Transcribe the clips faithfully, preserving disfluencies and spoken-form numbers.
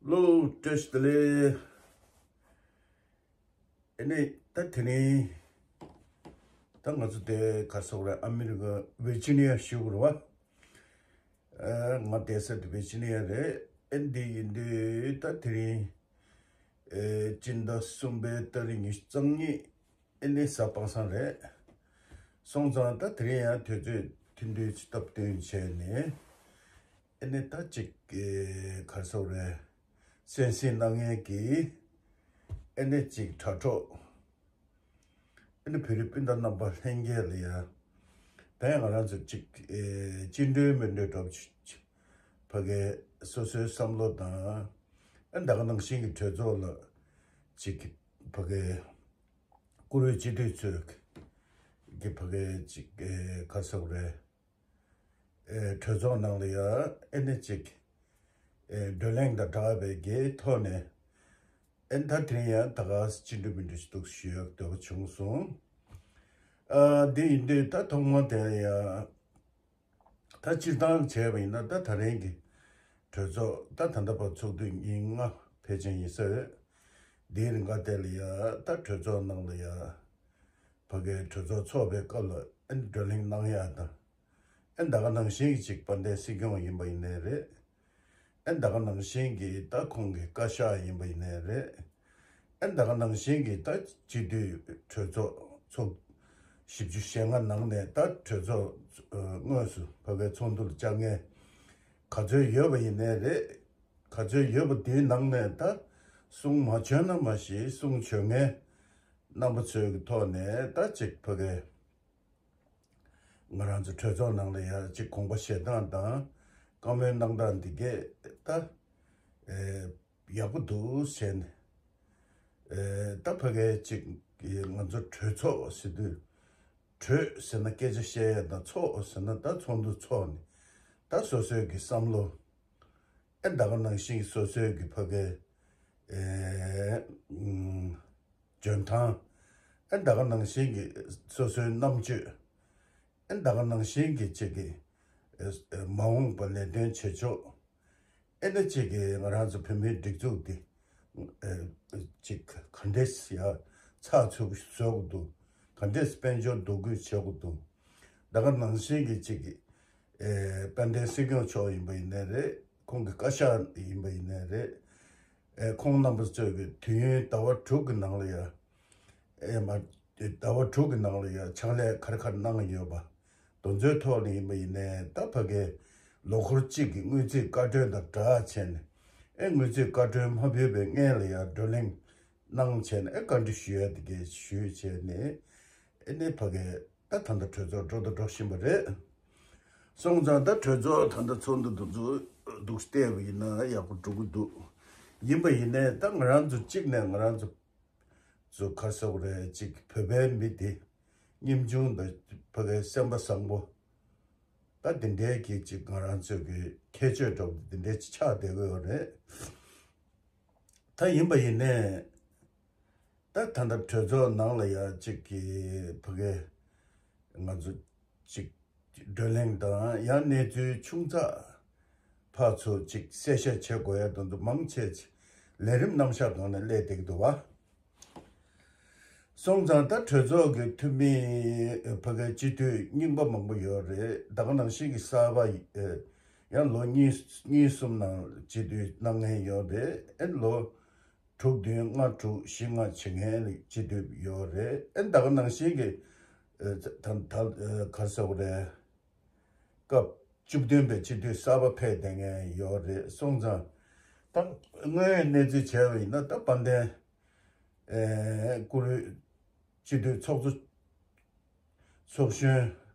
ལོ་བཀྲ་ཤིས་བདེ་ལེགས། ཨེ་ནས་ད་དེ་རིང་ད་ང་ཚོ་དེ་ག་སོག་རེད། ཨ་མི་རི་ཀ་ཝི་ཇི་ནི་ཡ་ཞུ་དགོས་རེད་བ། ཨ་ང་བསྡད་ས་དེ་ཝི་ཇི་ནི་ཡ་རེད། ཨེ་འདི་ཡིན་དུས་ད་དེ་རིང་ཨེ་སྤྱི་ཟླ་གསུམ་པའི་ཏ་རིག་ཉི་ཤུ་རྩ་གཉིས། ཨེ་ནས་གཟའ་པ་སངས་རེད། སོང་ཙང་ད་དེ་རིང་ཡང་དུས་ཚོད་མཐུན་སྒྲིལ་གྱི་སྟབས་བསྟུན་བྱས་ནས། ཨེ་ནས་ད་ཅིག་ག་རེ་ཟེར་དགོས་རེད། གསན་གཟིགས་གནང་མཁན་གྱི་ཨེ་ནས་ཅིག་དྲ་གྲོགས། ཨེ་ནས་བོད་རིགས་སྤུན་ཟླ་རྣམ་པ་ལྷན་རྒྱས་ལ་ཡང་། ད་ཡང་ང་རང་ཚོ་ཅིག་ཨེ་བཅིངས་འགྲོལ་མི་འགྲོལ་འགྲོ་ཕ་གའི་སོ་སོའི་བསམ་བློ་དང་། ཨེ་ད་ག་ནང་བཞིན་གྱི་གྲོས་ཚོགས་ལ་ཅིག་ཕ་གའི་བཀུར་འོས་སྤྱི་འཐུས་ཚོས་ཀྱི་ཕ་གའི་ཅིག་ཨེ་ག་རེ་ཟེར་དགོས་རེད། ཨེ་གྲོས་ཚོགས་ནང་ལ་ཡང་ཨེ་ནས་ཅིག་ཨེ་བགྲོ་གླེང་དང་སྦྲགས་པའི་གི་ཐོག་ནས། ཨེ་ད་དེ་རིང་ཡང་ད་ག་སྤྱི་འཐུས་མི་འདུག་ཞུ་ཡག་འདོད་པ་བྱུང་སོང་། ཨ་འདི་ཡིན་དུས་ད་ཐོག་མ་དེ་ཡང་ད་སྤྱིར་བཏང་བྱས་པ་ཡིན་ན། ད་ད་རིང་གི་གྲོས་ཚོགས་ད་ད་ལྟ་བར་ཚོགས་དུས་ཉིན་ལྔ་ཕལ་ཆེར་ཡིན་ས་རེད། འདིའི་རིང་ག་དེ་ལ་ཡང་ད་གྲོས་ཚོགས་ནང་ལ་ཡང་ཕ་གའི་གྲོས་ཚོགས་ཚོགས་པའི་སྐབས་ལ་ཨེ་བགྲོ་གླེང་གནང་ཡག་དང་། ཨེ་ད་ག་ནང་བཞིན་གྱི་ཅིག་དཔལ་ལྡན་སྲིད་སྐྱོང་ཡིན་པ་ཡིན་ནའི་རེད། ཨེ་ད་ག་ནང་བཞིན་གྱི་ད་ཁོང་གི་བཀའ་ཤག་ཡིན་པ་ཡིན་ནའི་རེད། ཨེ་ད་ག་ནང་བཞིན་གྱི་ད་སྤྱི་འཐུས་གྲོས་ཚོགས་ཚོགས་བཞི་བཅུ་ཞེ་ལྔ་ནང་ནས་ད་གྲོས་ཚོགས་དངོས་སུ་ཕ་གའི་ཚོགས་འདུ་ལ་བཅར་མཁན་ག་ཚོད་ཡོད་པ་ཡིན་ནའི་རེད། ག་ཚོད་ཡོད་པ་དེའི་ནང་ནས་ད་གསུང་མ་བྱོན་ན་མ་གཞི་གསུང་བྱོན་མཁན་རྣམ་པ་ཚོའི་གི་ཐོག་ནས་ད་ཅིག་ཕ་གའི་ང་རང་ཚོ་གྲོས་ཚོགས་ནང་ལ་ཡ་ཅིག་དགོངས་པ་བཞེས་སྟངས་དང་བཀའ་མོལ་གནང་སྟངས་འདི་གས་ད་ཨེ་ཡག་པོ་འདུག་ཟེར་ནས། ཨེ་ད་ཕ་གའི་ཅིག་ང་ཚོ་གྲོས་ཚོགས་ཟེར་དུས། གྲོས་ཟེར་ན་སྐད་ཆ་བཤད་ཡ་དང་། ཚོགས་ཟེར་ན་ད་ཚོགས་འདུ་ཚོགས་ནས་ད་སོ་སོའི་གི་བསམ་བློ། ཨེ་ད་ག་ནང་བཞིན་གྱི་སོ་སོའི་གི་ཕ་གའི་ཨེ་ཨམ་འཇོན་ཐང་། ཨེ་ད་ག་ནང་བཞིན་གྱི་སོ་སོའི་རྣམ་དཔྱོད། ཨེ་ད་ག་ནང་བཞིན་གྱི་ཅིག་གི་ཨེ་མ་འོངས་པ་ལས་དོན་བྱེད་ཕྱོགས། ཨེ་ད་ཅིག་གི་ང་རང་ཚོ་བོད་མིའི་སྒྲིག་འཛུགས་འདི་ཨེ་ཅིག་ག་འདྲས་ཡ་ཚགས་ཚུད་བཟོ་དགོས་འདུག་ག་འདྲས་དཔལ་འབྱོར་འདུ་འགོད་བྱེད་དགོས་འདུག་ད་ག་ནང་བཞིན་གྱི་ཅིག་གི་ཨེ་དཔལ་ལྡན་སྲིད་སྐྱོང་མཆོག་ཡིན་པ་ཡིན་ནའི་རེད། ཁོང་གི་བཀའ་ཤག་ཡིན་པ་ཡིན་ནའི་རེད། ཨེ་ཁོང་རྣམ་པ་ཚོས་ཀྱི་དུས་ཡུན་ཟླ་བ་དྲུག་གི་ནང་ལ་ཡ། ཨེ་མ་ཟླ་བ་དྲུག་གི་ནང་ལ་ཡ་ཕྱག་ལས་ག་རེ་ག་རེ་གནང་ཡོད་པ། དེ་ཚོའི་ཐོག་ལ་ཡིན་པ་ཡིན་ནའི་ད་ཕ་གའི་ལོ་འཁོར་གཅིག་གི་དངུལ་རྩིས་བཀའ་འཁྲོལ་དང་སྦྲགས་བྱས་ནས། ཨེ་དངུལ་རྩིས་བཀའ་འཁྲོལ་མ་ཕུལ་བའི་སྔོན་ལ་ཡ་བགྲོ་གླེང་གནང་བྱས་ནས། ཨེ་བཀའ་འདྲི་ཞུ་ཡ་དེ་གས་ཞུས་བྱས་ནས། ཨེ་ནས་ཕ་གའི་ད་ད་ལྟ་གྲོས་ཚོགས་འགྲོ་དང་འགྲོ་བཞིན་པ་རེད། སོང་ཙང་ད་གྲོས་ཚོགས་ད་ལྟ་ཚོགས་འདུ་དེ་ཚོ་འདུག་བལྟས་པ་ཡིན་ན་ཡག་པོ་འགྲོ་གི་འདུག་ཡིན་པ་ཡིན་ནའི་ད་ང་རང་ཚོ་གཅིག་ནས་ང་རང་ཚོ་ཚོ་ག་རེ་ཟེར་དགོས་རེད། ཅིག་བོད་པའི་མི་དེ་སྙིང་ཆུང་དང་ཕ་གའི་སེམས་པ་བཟང་པོ། ད་དེ་འདྲའི་གི་ཅིག་ང་རང་ཚོ་གི་ཁྱད་ཆོས་འདྲ་པོ་དེ་འདྲའི་ཅིག་ཆགས་བསྡད་ཀྱི་ཡོད་རེད། ད་ཡིན་པ་ཡིན་ནའི་ད་ད་ལྟ་གྲོས་ཚོགས་ནང་ལ་ཡ་ཅིག་གི་ཕ་གའི་ང་ཚོ་ཅིག་བགྲོ་གླེང་དང་ཡང་གནས་ཚུལ་ཆུང་ཙག་ཕར་ཚུར་ཅིག་གསལ་བཤད་བྱེད་དགོས་ཡ་དེ་ཚོ་མང་ཆེ་ལས་རིམ་རྣམ་གཞག་སྒང་ནས་སླེབས་བསྡད་ཀྱི་འདུག་བ། སོང་ཙང་ད་གྲོས་ཚོགས་ཀྱི་འཐུས་མི་ཕ་གའི་སྤྱི་འཐུས་རྙིང་པ་མང་པོ་ཡོད་རེད། ད་ག་ནང་བཞིན་གྱི་གསར་པ་ཡང་ལོ་གཉིས་གཉིས་གསུམ་ནང་སྤྱི་འཐུས་གནང་མཁན་ཡོད་རེད། ཨེ་ལོ་དྲུག་བདུན་ལྔ་དྲུག་བཞི་ལྔ་བྱེད་མཁན་སྤྱི་འཐུས་ཡོད་རེད། ཨེ་ད་ག་ནང་བཞིན་གྱི་ད་ད་ག་རེ་ཟེར་དགོས་རེད། སྐབས་བཅུ་བདུན་པའི་སྤྱི་འཐུས་གསར་པ་ཕེབས་བསྡད་མཁན་ཡོད་རེད། སོང་ཙང་ད་དངོས་ཡོད་གནས་ཚུལ་བྱས་པ་ཡིན་ན། ད་དཔལ་ལྡན་ཨེ་བཀུར་འོས་སྤྱི་འཐུས་ཚོགས་གཙོ་ཚོགས་གཞོན་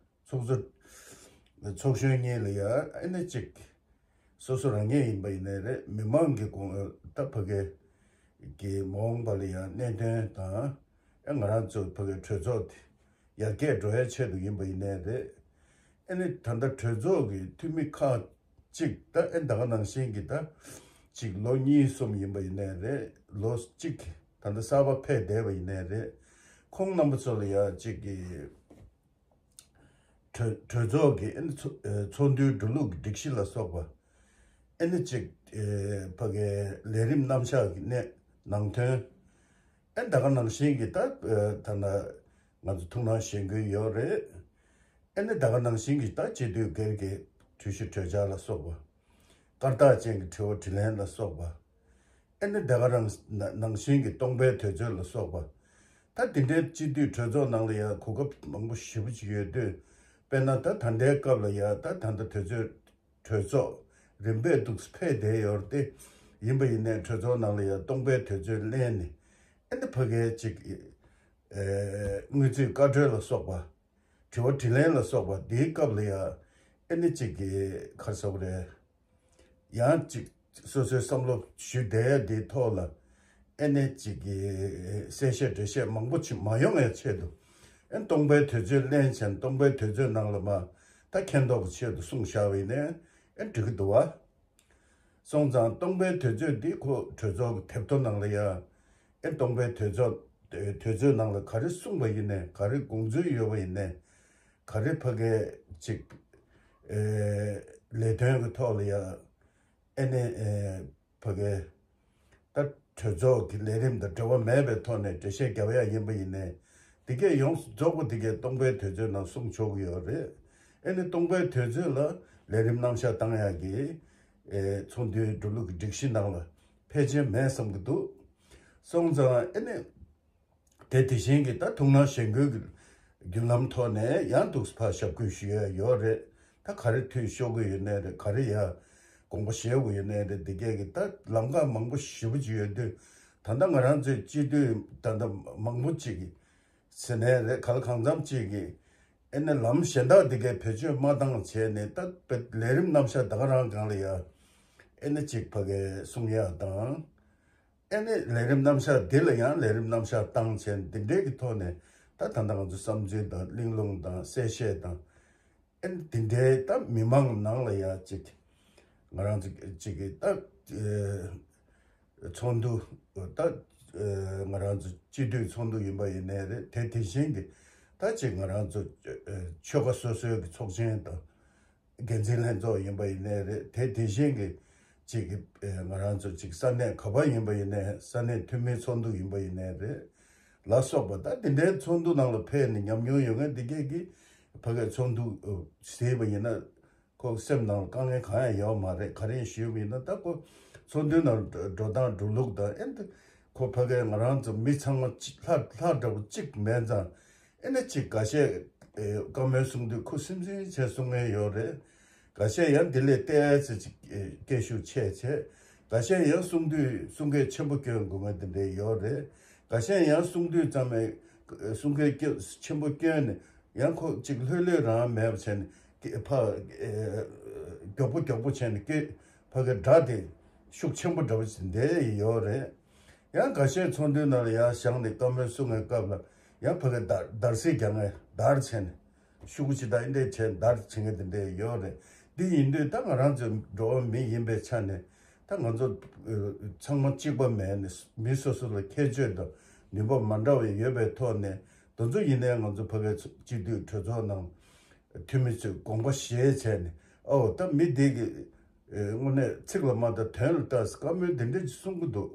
ཚོགས་གཙོ་ཚོགས་གཞོན་གཉིས་ལ་ཡ་ཨེ་ནས་ཅིག་སོ་སོ་རང་ཉིད་ཡིན་པ་ཡིན་ནའི་རེད། མི་མང་གི་དགོངས་ད་ཕ་གའི་གི་མ་འོངས་པ་ལ་ཡང་གནད་དོན་དང་། ཨེ་ང་རང་ཚོ་ཕ་གའི་གྲོས་ཚོགས་དེ་ཡར་རྒྱས་འགྲོ་ཡའི་ཆེད་དུ་ཡིན་པ་ཡིན་ནའི་རེད། ཨེ་ནི་ད་ལྟ་གྲོས་ཚོགས་ཀྱི་འཐུས་མི་ཁག་ཅིག་ད་ཨེ་ད་ག་ནང་བཞིན་གྱི་ད་ཅིག་ལོ་གཉིས་གསུམ་ཡིན་པ་ཡིན་ནའི་རེད། ལོ་གཅིག་ད་ལྟ་གསར་པ་ཕེབས་བསྡད་པ་ཡིན་ནའི་རེད། ཁོང་རྣམ་པ་ཚོ་ལ་ཡང་ཅིག་གི་གྲོས་གྲོས་ཚོགས་ཀྱི་ཨེ་ནི་ཚོགས་ཨེ་ཚོགས་འདུའི་འགྲོ་ལུགས་ཀྱི་སྒྲིག་གཞི་ལ་སོགས་པ་ ཨེ་ནི་ཅིག་ཨེ་ཕ་གའི་ལས་རིམ་རྣམ་གཞག་གི་གནས་ནང་དོན། ཨེ་ད་ག་ནང་བཞིན་གྱི་ད་ཨེ་ད་ན་ང་ཚོ་ཐུགས་སྣང་བཞེས་འགུལ་ཡོད་རེད། ཨེ་ནི་ད་ག་ནང་བཞིན་གྱི་ད་སྤྱི་འཐུས་སྒེར་གྱི་གྲོས་གཞི་གྲོས་འཆར་ལ་སོགས་པ། སྐར་རྟགས་ཅན་གྱི་དྲི་བ་དྲིས་ལན་ལ་སོགས་པ། ཨེ་ནི་ད་ག་རང་ནང་བཞིན་གྱི་སྟོང་པའི་དུས་ཚོད་ལ་སོགས་པ། ད་དེ་འདྲའི་སྤྱི་འཐུས་གྲོས་ཚོགས་ནང་ལ་ཡང་གོ་སྐབས་མང་པོ་ཞེ་པོ་ཅིག་ཡོད་དུས། དཔེར་ན་ད་ད་ལྟའི་སྐབས་ལ་ཡང་ད་ད་ལྟ་དུས་ཚོད་གྲོས་ཚོགས་རིམ་པས་འདུག་སེ་འཕེལ་བསྡད་ཡོད་རེད་དེ། ཡིན་པ་ཡིན་ནའི་གྲོས་ཚོགས་ནང་ལ་ཡང་སྟོང་པའི་དུས་ཚོད་ལེན་ནས་ཨེ་ནི་ཕ་གའི་ཅིག་ཨེ་དངུལ་རྩིས་བཀའ་འཁྲོལ་ལ་སོགས་པ། དྲི་བ་དྲིས་ལན་ལ་སོགས་པ་འདིའི་སྐབས་ལ་ཡང་ཨེ་ནི་གཅིག་གི་ག་རེ་ཟེར་དགོས་རེད། ཡང་གཅིག་སོ་སོའི་བསམ་བློ་ཞུ་བསྡད་ཡ་འདིའི་ཐོག་ལ་ཨེ་ནི་གཅིག་གི་གསལ་བཤད་འགྲེལ་བཤད་མང་པོ་ཅིག་མ་ཡོང་ཡ་ཆེད་དུ། ཨེ་སྟོང་པའི་དུས་ཚོད་ལེན་བྱས་ནས་སྟོང་པའི་དུས་ཚོད་ནང་ལ་མ་ད་མཁྱེན་རྟོགས་ཀྱི་ཆེད་དུ་གསུངས་བཞག་པ་ཡིན་ནའི་ཨེ་འགྲིག་གི་འདུག་བ། སོང་ཙང་སྟོང་པའི་དུས་ཚོད་འདི་ཁོ་གྲོས་ཚོགས་ཀྱི་དེབ་ཐེར་ནང་ལ་ཡ། ཨེ་སྟོང་པའི་དུས་ཚོད་དུས་ཚོད་ནང་ལ་ག་རེ་གསུངས་པ་ཡིན་ནའི་ག་རེ་དགོངས་ཚུལ་ཡོད་པ་ཡིན་ནའི་ག་རེ་ཕ་གའི་ཅིག་ཨེ་ལས་དོན་གྱི་ཐོག་ལ་ཡ། ཨེ་ནི་ཨེ་ཕ་གའི་ད་གྲོས་ཚོགས་ཀྱི་ལས་རིམ་དང་འབྲེལ་བ་མེད་པའི་ཐོག་ནས་འགྲེལ་བཤད་རྒྱབ་ཡ་ཡིན་པ་ཡིན་ནའི་འདི་གས་ཡོངས་སུ་རྫོགས་པ་འདི་གས་སྟོང་པའི་དུས་ཚོད་ནང་གསུངས་ཆོག་གི་ཡོད་རེད། ཨེ་ནི་སྟོང་པའི་དུས་ཚོད་ལ་ལས་རིམ་རྣམ་གཞག་བཏང་ཡག་གི་ཨེ་ཚོགས་འདུའི་འགྲོ་ལུགས་ཀྱི་སྒྲིག་གཞི་ནང་ལ་ཕལ་ཆེར་མེད་བསམ་གྱི་འདུག་སོང་ཙང་ཨེ་ནི་དེ་དེ་བཞིན་གྱི་ད་ཐུགས་སྣང་གཞེན་སྐུལ་གྱི་བརྒྱུད་ལམ་ཐོག་ནས་ཡང་འདུག་ཕར་ཞབས་སྐུལ་ཞུ་ཡ་ཡོད་རེད། ད་ག་རེ་འཐུས་ཤོར་གི་ཡོད་ནའི་རེད། ག་རེ་ཡ་དགོངས་པ་བཞེས་དགོས་ཡོད་ནའི་རེད། འདི་གས་ཀྱི་ད་ལམ་ཁ་མང་པོ་ཞེ་པོ་ཅིག་ཡོད་དུས། ད་ལྟ་ང་རང་ཚོའི་སྤྱི་འཐུས་ད་ལྟ་མང་པོ་ཅིག་གིས་ཟེར་ནའི་རེད། ག་ལ་གང་འཚམ་ཅིག་གིས་ཨེ་ནི་ལམ་གཞན་དག་འདི་གས་བེད་སྤྱོད་མ་བཏང་བྱས་ནས་ད་ལས་རིམ་རྣམ་གཞག་ད་ག་རང་སྒང་ལ་ཡ་ཨེ་ནི་ཅིག་ཕ་གའི་གསུང་ཡ་དང་། ཨེ་ནི་ལས་རིམ་རྣམ་གཞག་འདི་ལ་ཡང་ལས་རིམ་རྣམ་གཞག་བཏང་བྱས་འདི་འདྲའི་གི་ཐོག་ནས་ད་ད་ལྟ་ང་ཚོ་བསམ་ཚུལ་དང་གླེང་སློང་དང་གསལ་བཤད་དང་། ཨེ་ནི་འདི་འདྲའི་ད་མི་མང་ནང་ལ་ཡང་ཅིག་ང་རང་ཚོ་ཅིག་གི་ད་ཚོགས་འདུ་ད་ང་རང་ཚོ་སྤྱི་འཐུས་ཚོགས་འདུ་ཡིན་པ་ཡིན་ནའི་རེད། དེ་དེ་བཞིན་གི་ད་ཅིག་ང་རང་ཚོ་ཆོལ་ཁ་སོ་སོའི་གི་ཚོགས་ཆེན་དང་། འགན་འཛིན་ལྷན་ཚོགས་ཡིན་པ་ཡིན་ནའི་རེད། དེ་དེ་བཞིན་གྱི་ཅིག་གི་ང་རང་ཚོ་ཅིག་ས་གནས་ག་པར་ཡིན་པ་ཡིན་ནའི་ས་གནས་འཐུས་མིའི་ཚོགས་འདུ་ཡིན་པ་ཡིན་ནའི་རེད། ལ་སོགས་པ་ད་དེ་འདྲའི་ཚོགས་འདུ་ནང་ལ་ཕེབས་ནས་ཉམས་མྱོང་ཡོད་མཁན་འདི་གས་ཀྱིས་ཕ་གའི་ཚོགས་འདུ་གཟིགས་པ་ཡིན་ན་ཁོ་སེམས་ནང་ལ་དཀའ་ངལ་གང་ཡང་ཡོད་མ་རེད། ག་རེ་ཞུས་པ་ཡིན་ན་ད་ཁོ་ཚོགས་འདུའི་ནང་འགྲོ་སྟངས་འགྲོ་ལུགས་དང་ཨེ་འདི་ཁོ་ཕ་གའི་ང་རང་ཚོ་མི་ཚང་མ་ལྷ་ལྷ་འདྲ་བོ་གཅིག་མེད་ཙང་། ཨེ་ནི་ཅིག་འགའ་ཤས་ཨེ་བཀའ་མོལ་གསུང་དུས་ཁུ་སིམ་སིམ་བྱས་གསུང་མཁན་ཡོད་རེད། འགའ་ཤས་ཡང་འདི་ལས་ཏོག་ཙམ་ཅིག་ཨེ་སྐད་ཤུགས་ཆེ་བྱས། འགའ་ཤས་ཡང་གསུང་དུས་གསུང་སྐད་ཆེན་པོ་སྐྱོན་དགོས་མཁན་དེ་འདྲས་ཡོད་རེད། འགའ་ཤས་ཡང་གསུང་དུས་ཙམ་ནས་གསུང་སྐད་སྐྱོ་ཆེན་པོ་སྐྱོན་ནས་ཡང་ཁོ་ཅིག་ལྷོད་ལྷོད་རང་མེད་པ་བྱས་ནས་ཕ་ཨེ་མགྱོགས་པོ་མགྱོགས་པོ་བྱས་ནས་སྐད་ཕ་གི་སྒྲ་དེ་ཤུགས་ཆེན་པོ་འདྲ་བོ་ཞིག་འདས་ཡོད་རེད། ཡང་འགའ་ཤས་ཚོགས་འདུའི་ནང་ལ་ཡར་བཞེངས་ནས་བཀའ་མོལ་གསུང་བའི་སྐབས་ལ་ཡང་ཕ་གི་འདར་འདར་སིག་རྒྱག་མཁན་འདར་བྱས་ནས་ཤུགས་ཆེ་དང་ཨེ་འདྲས་བྱས་འདར་བྱེད་མཁན་དེ་འདྲས་ཡོད་རེད། འདི་ཡིན་དུས་ད་ང་རང་ཚོ་འགྲོ་བ་མི་ཡིན་པའི་ཆ་ནས་ད་ང་ཚོ་ཚང་མ་གཅིག་པ་མེད་ནས་མི་སོ་སོ་ལ་ཁྱད་ཆོས་དང་ནུས་པ་མ་འདྲ་བ་ཡོད་པའི་ཐོག་ནས་དེ་ཚོ་ཡིན་ནའི་ང་ཚོ་ཕ་གི་སྤྱི་འཐུས་གྲོས་ཚོགས་ནང་འཐུས་མི་ཚོས་དགོངས་པ་བཞེས་བྱས་ནས་ཨོ་ད་མི་འདི་གི་དངོས་གནས་ཚིག་ལ་མ་ལྟ་དོན་ལ་ལྟ་བཀའ་མོལ་འདི་འདྲས་ཅིག་གསུང་གི་འདུག་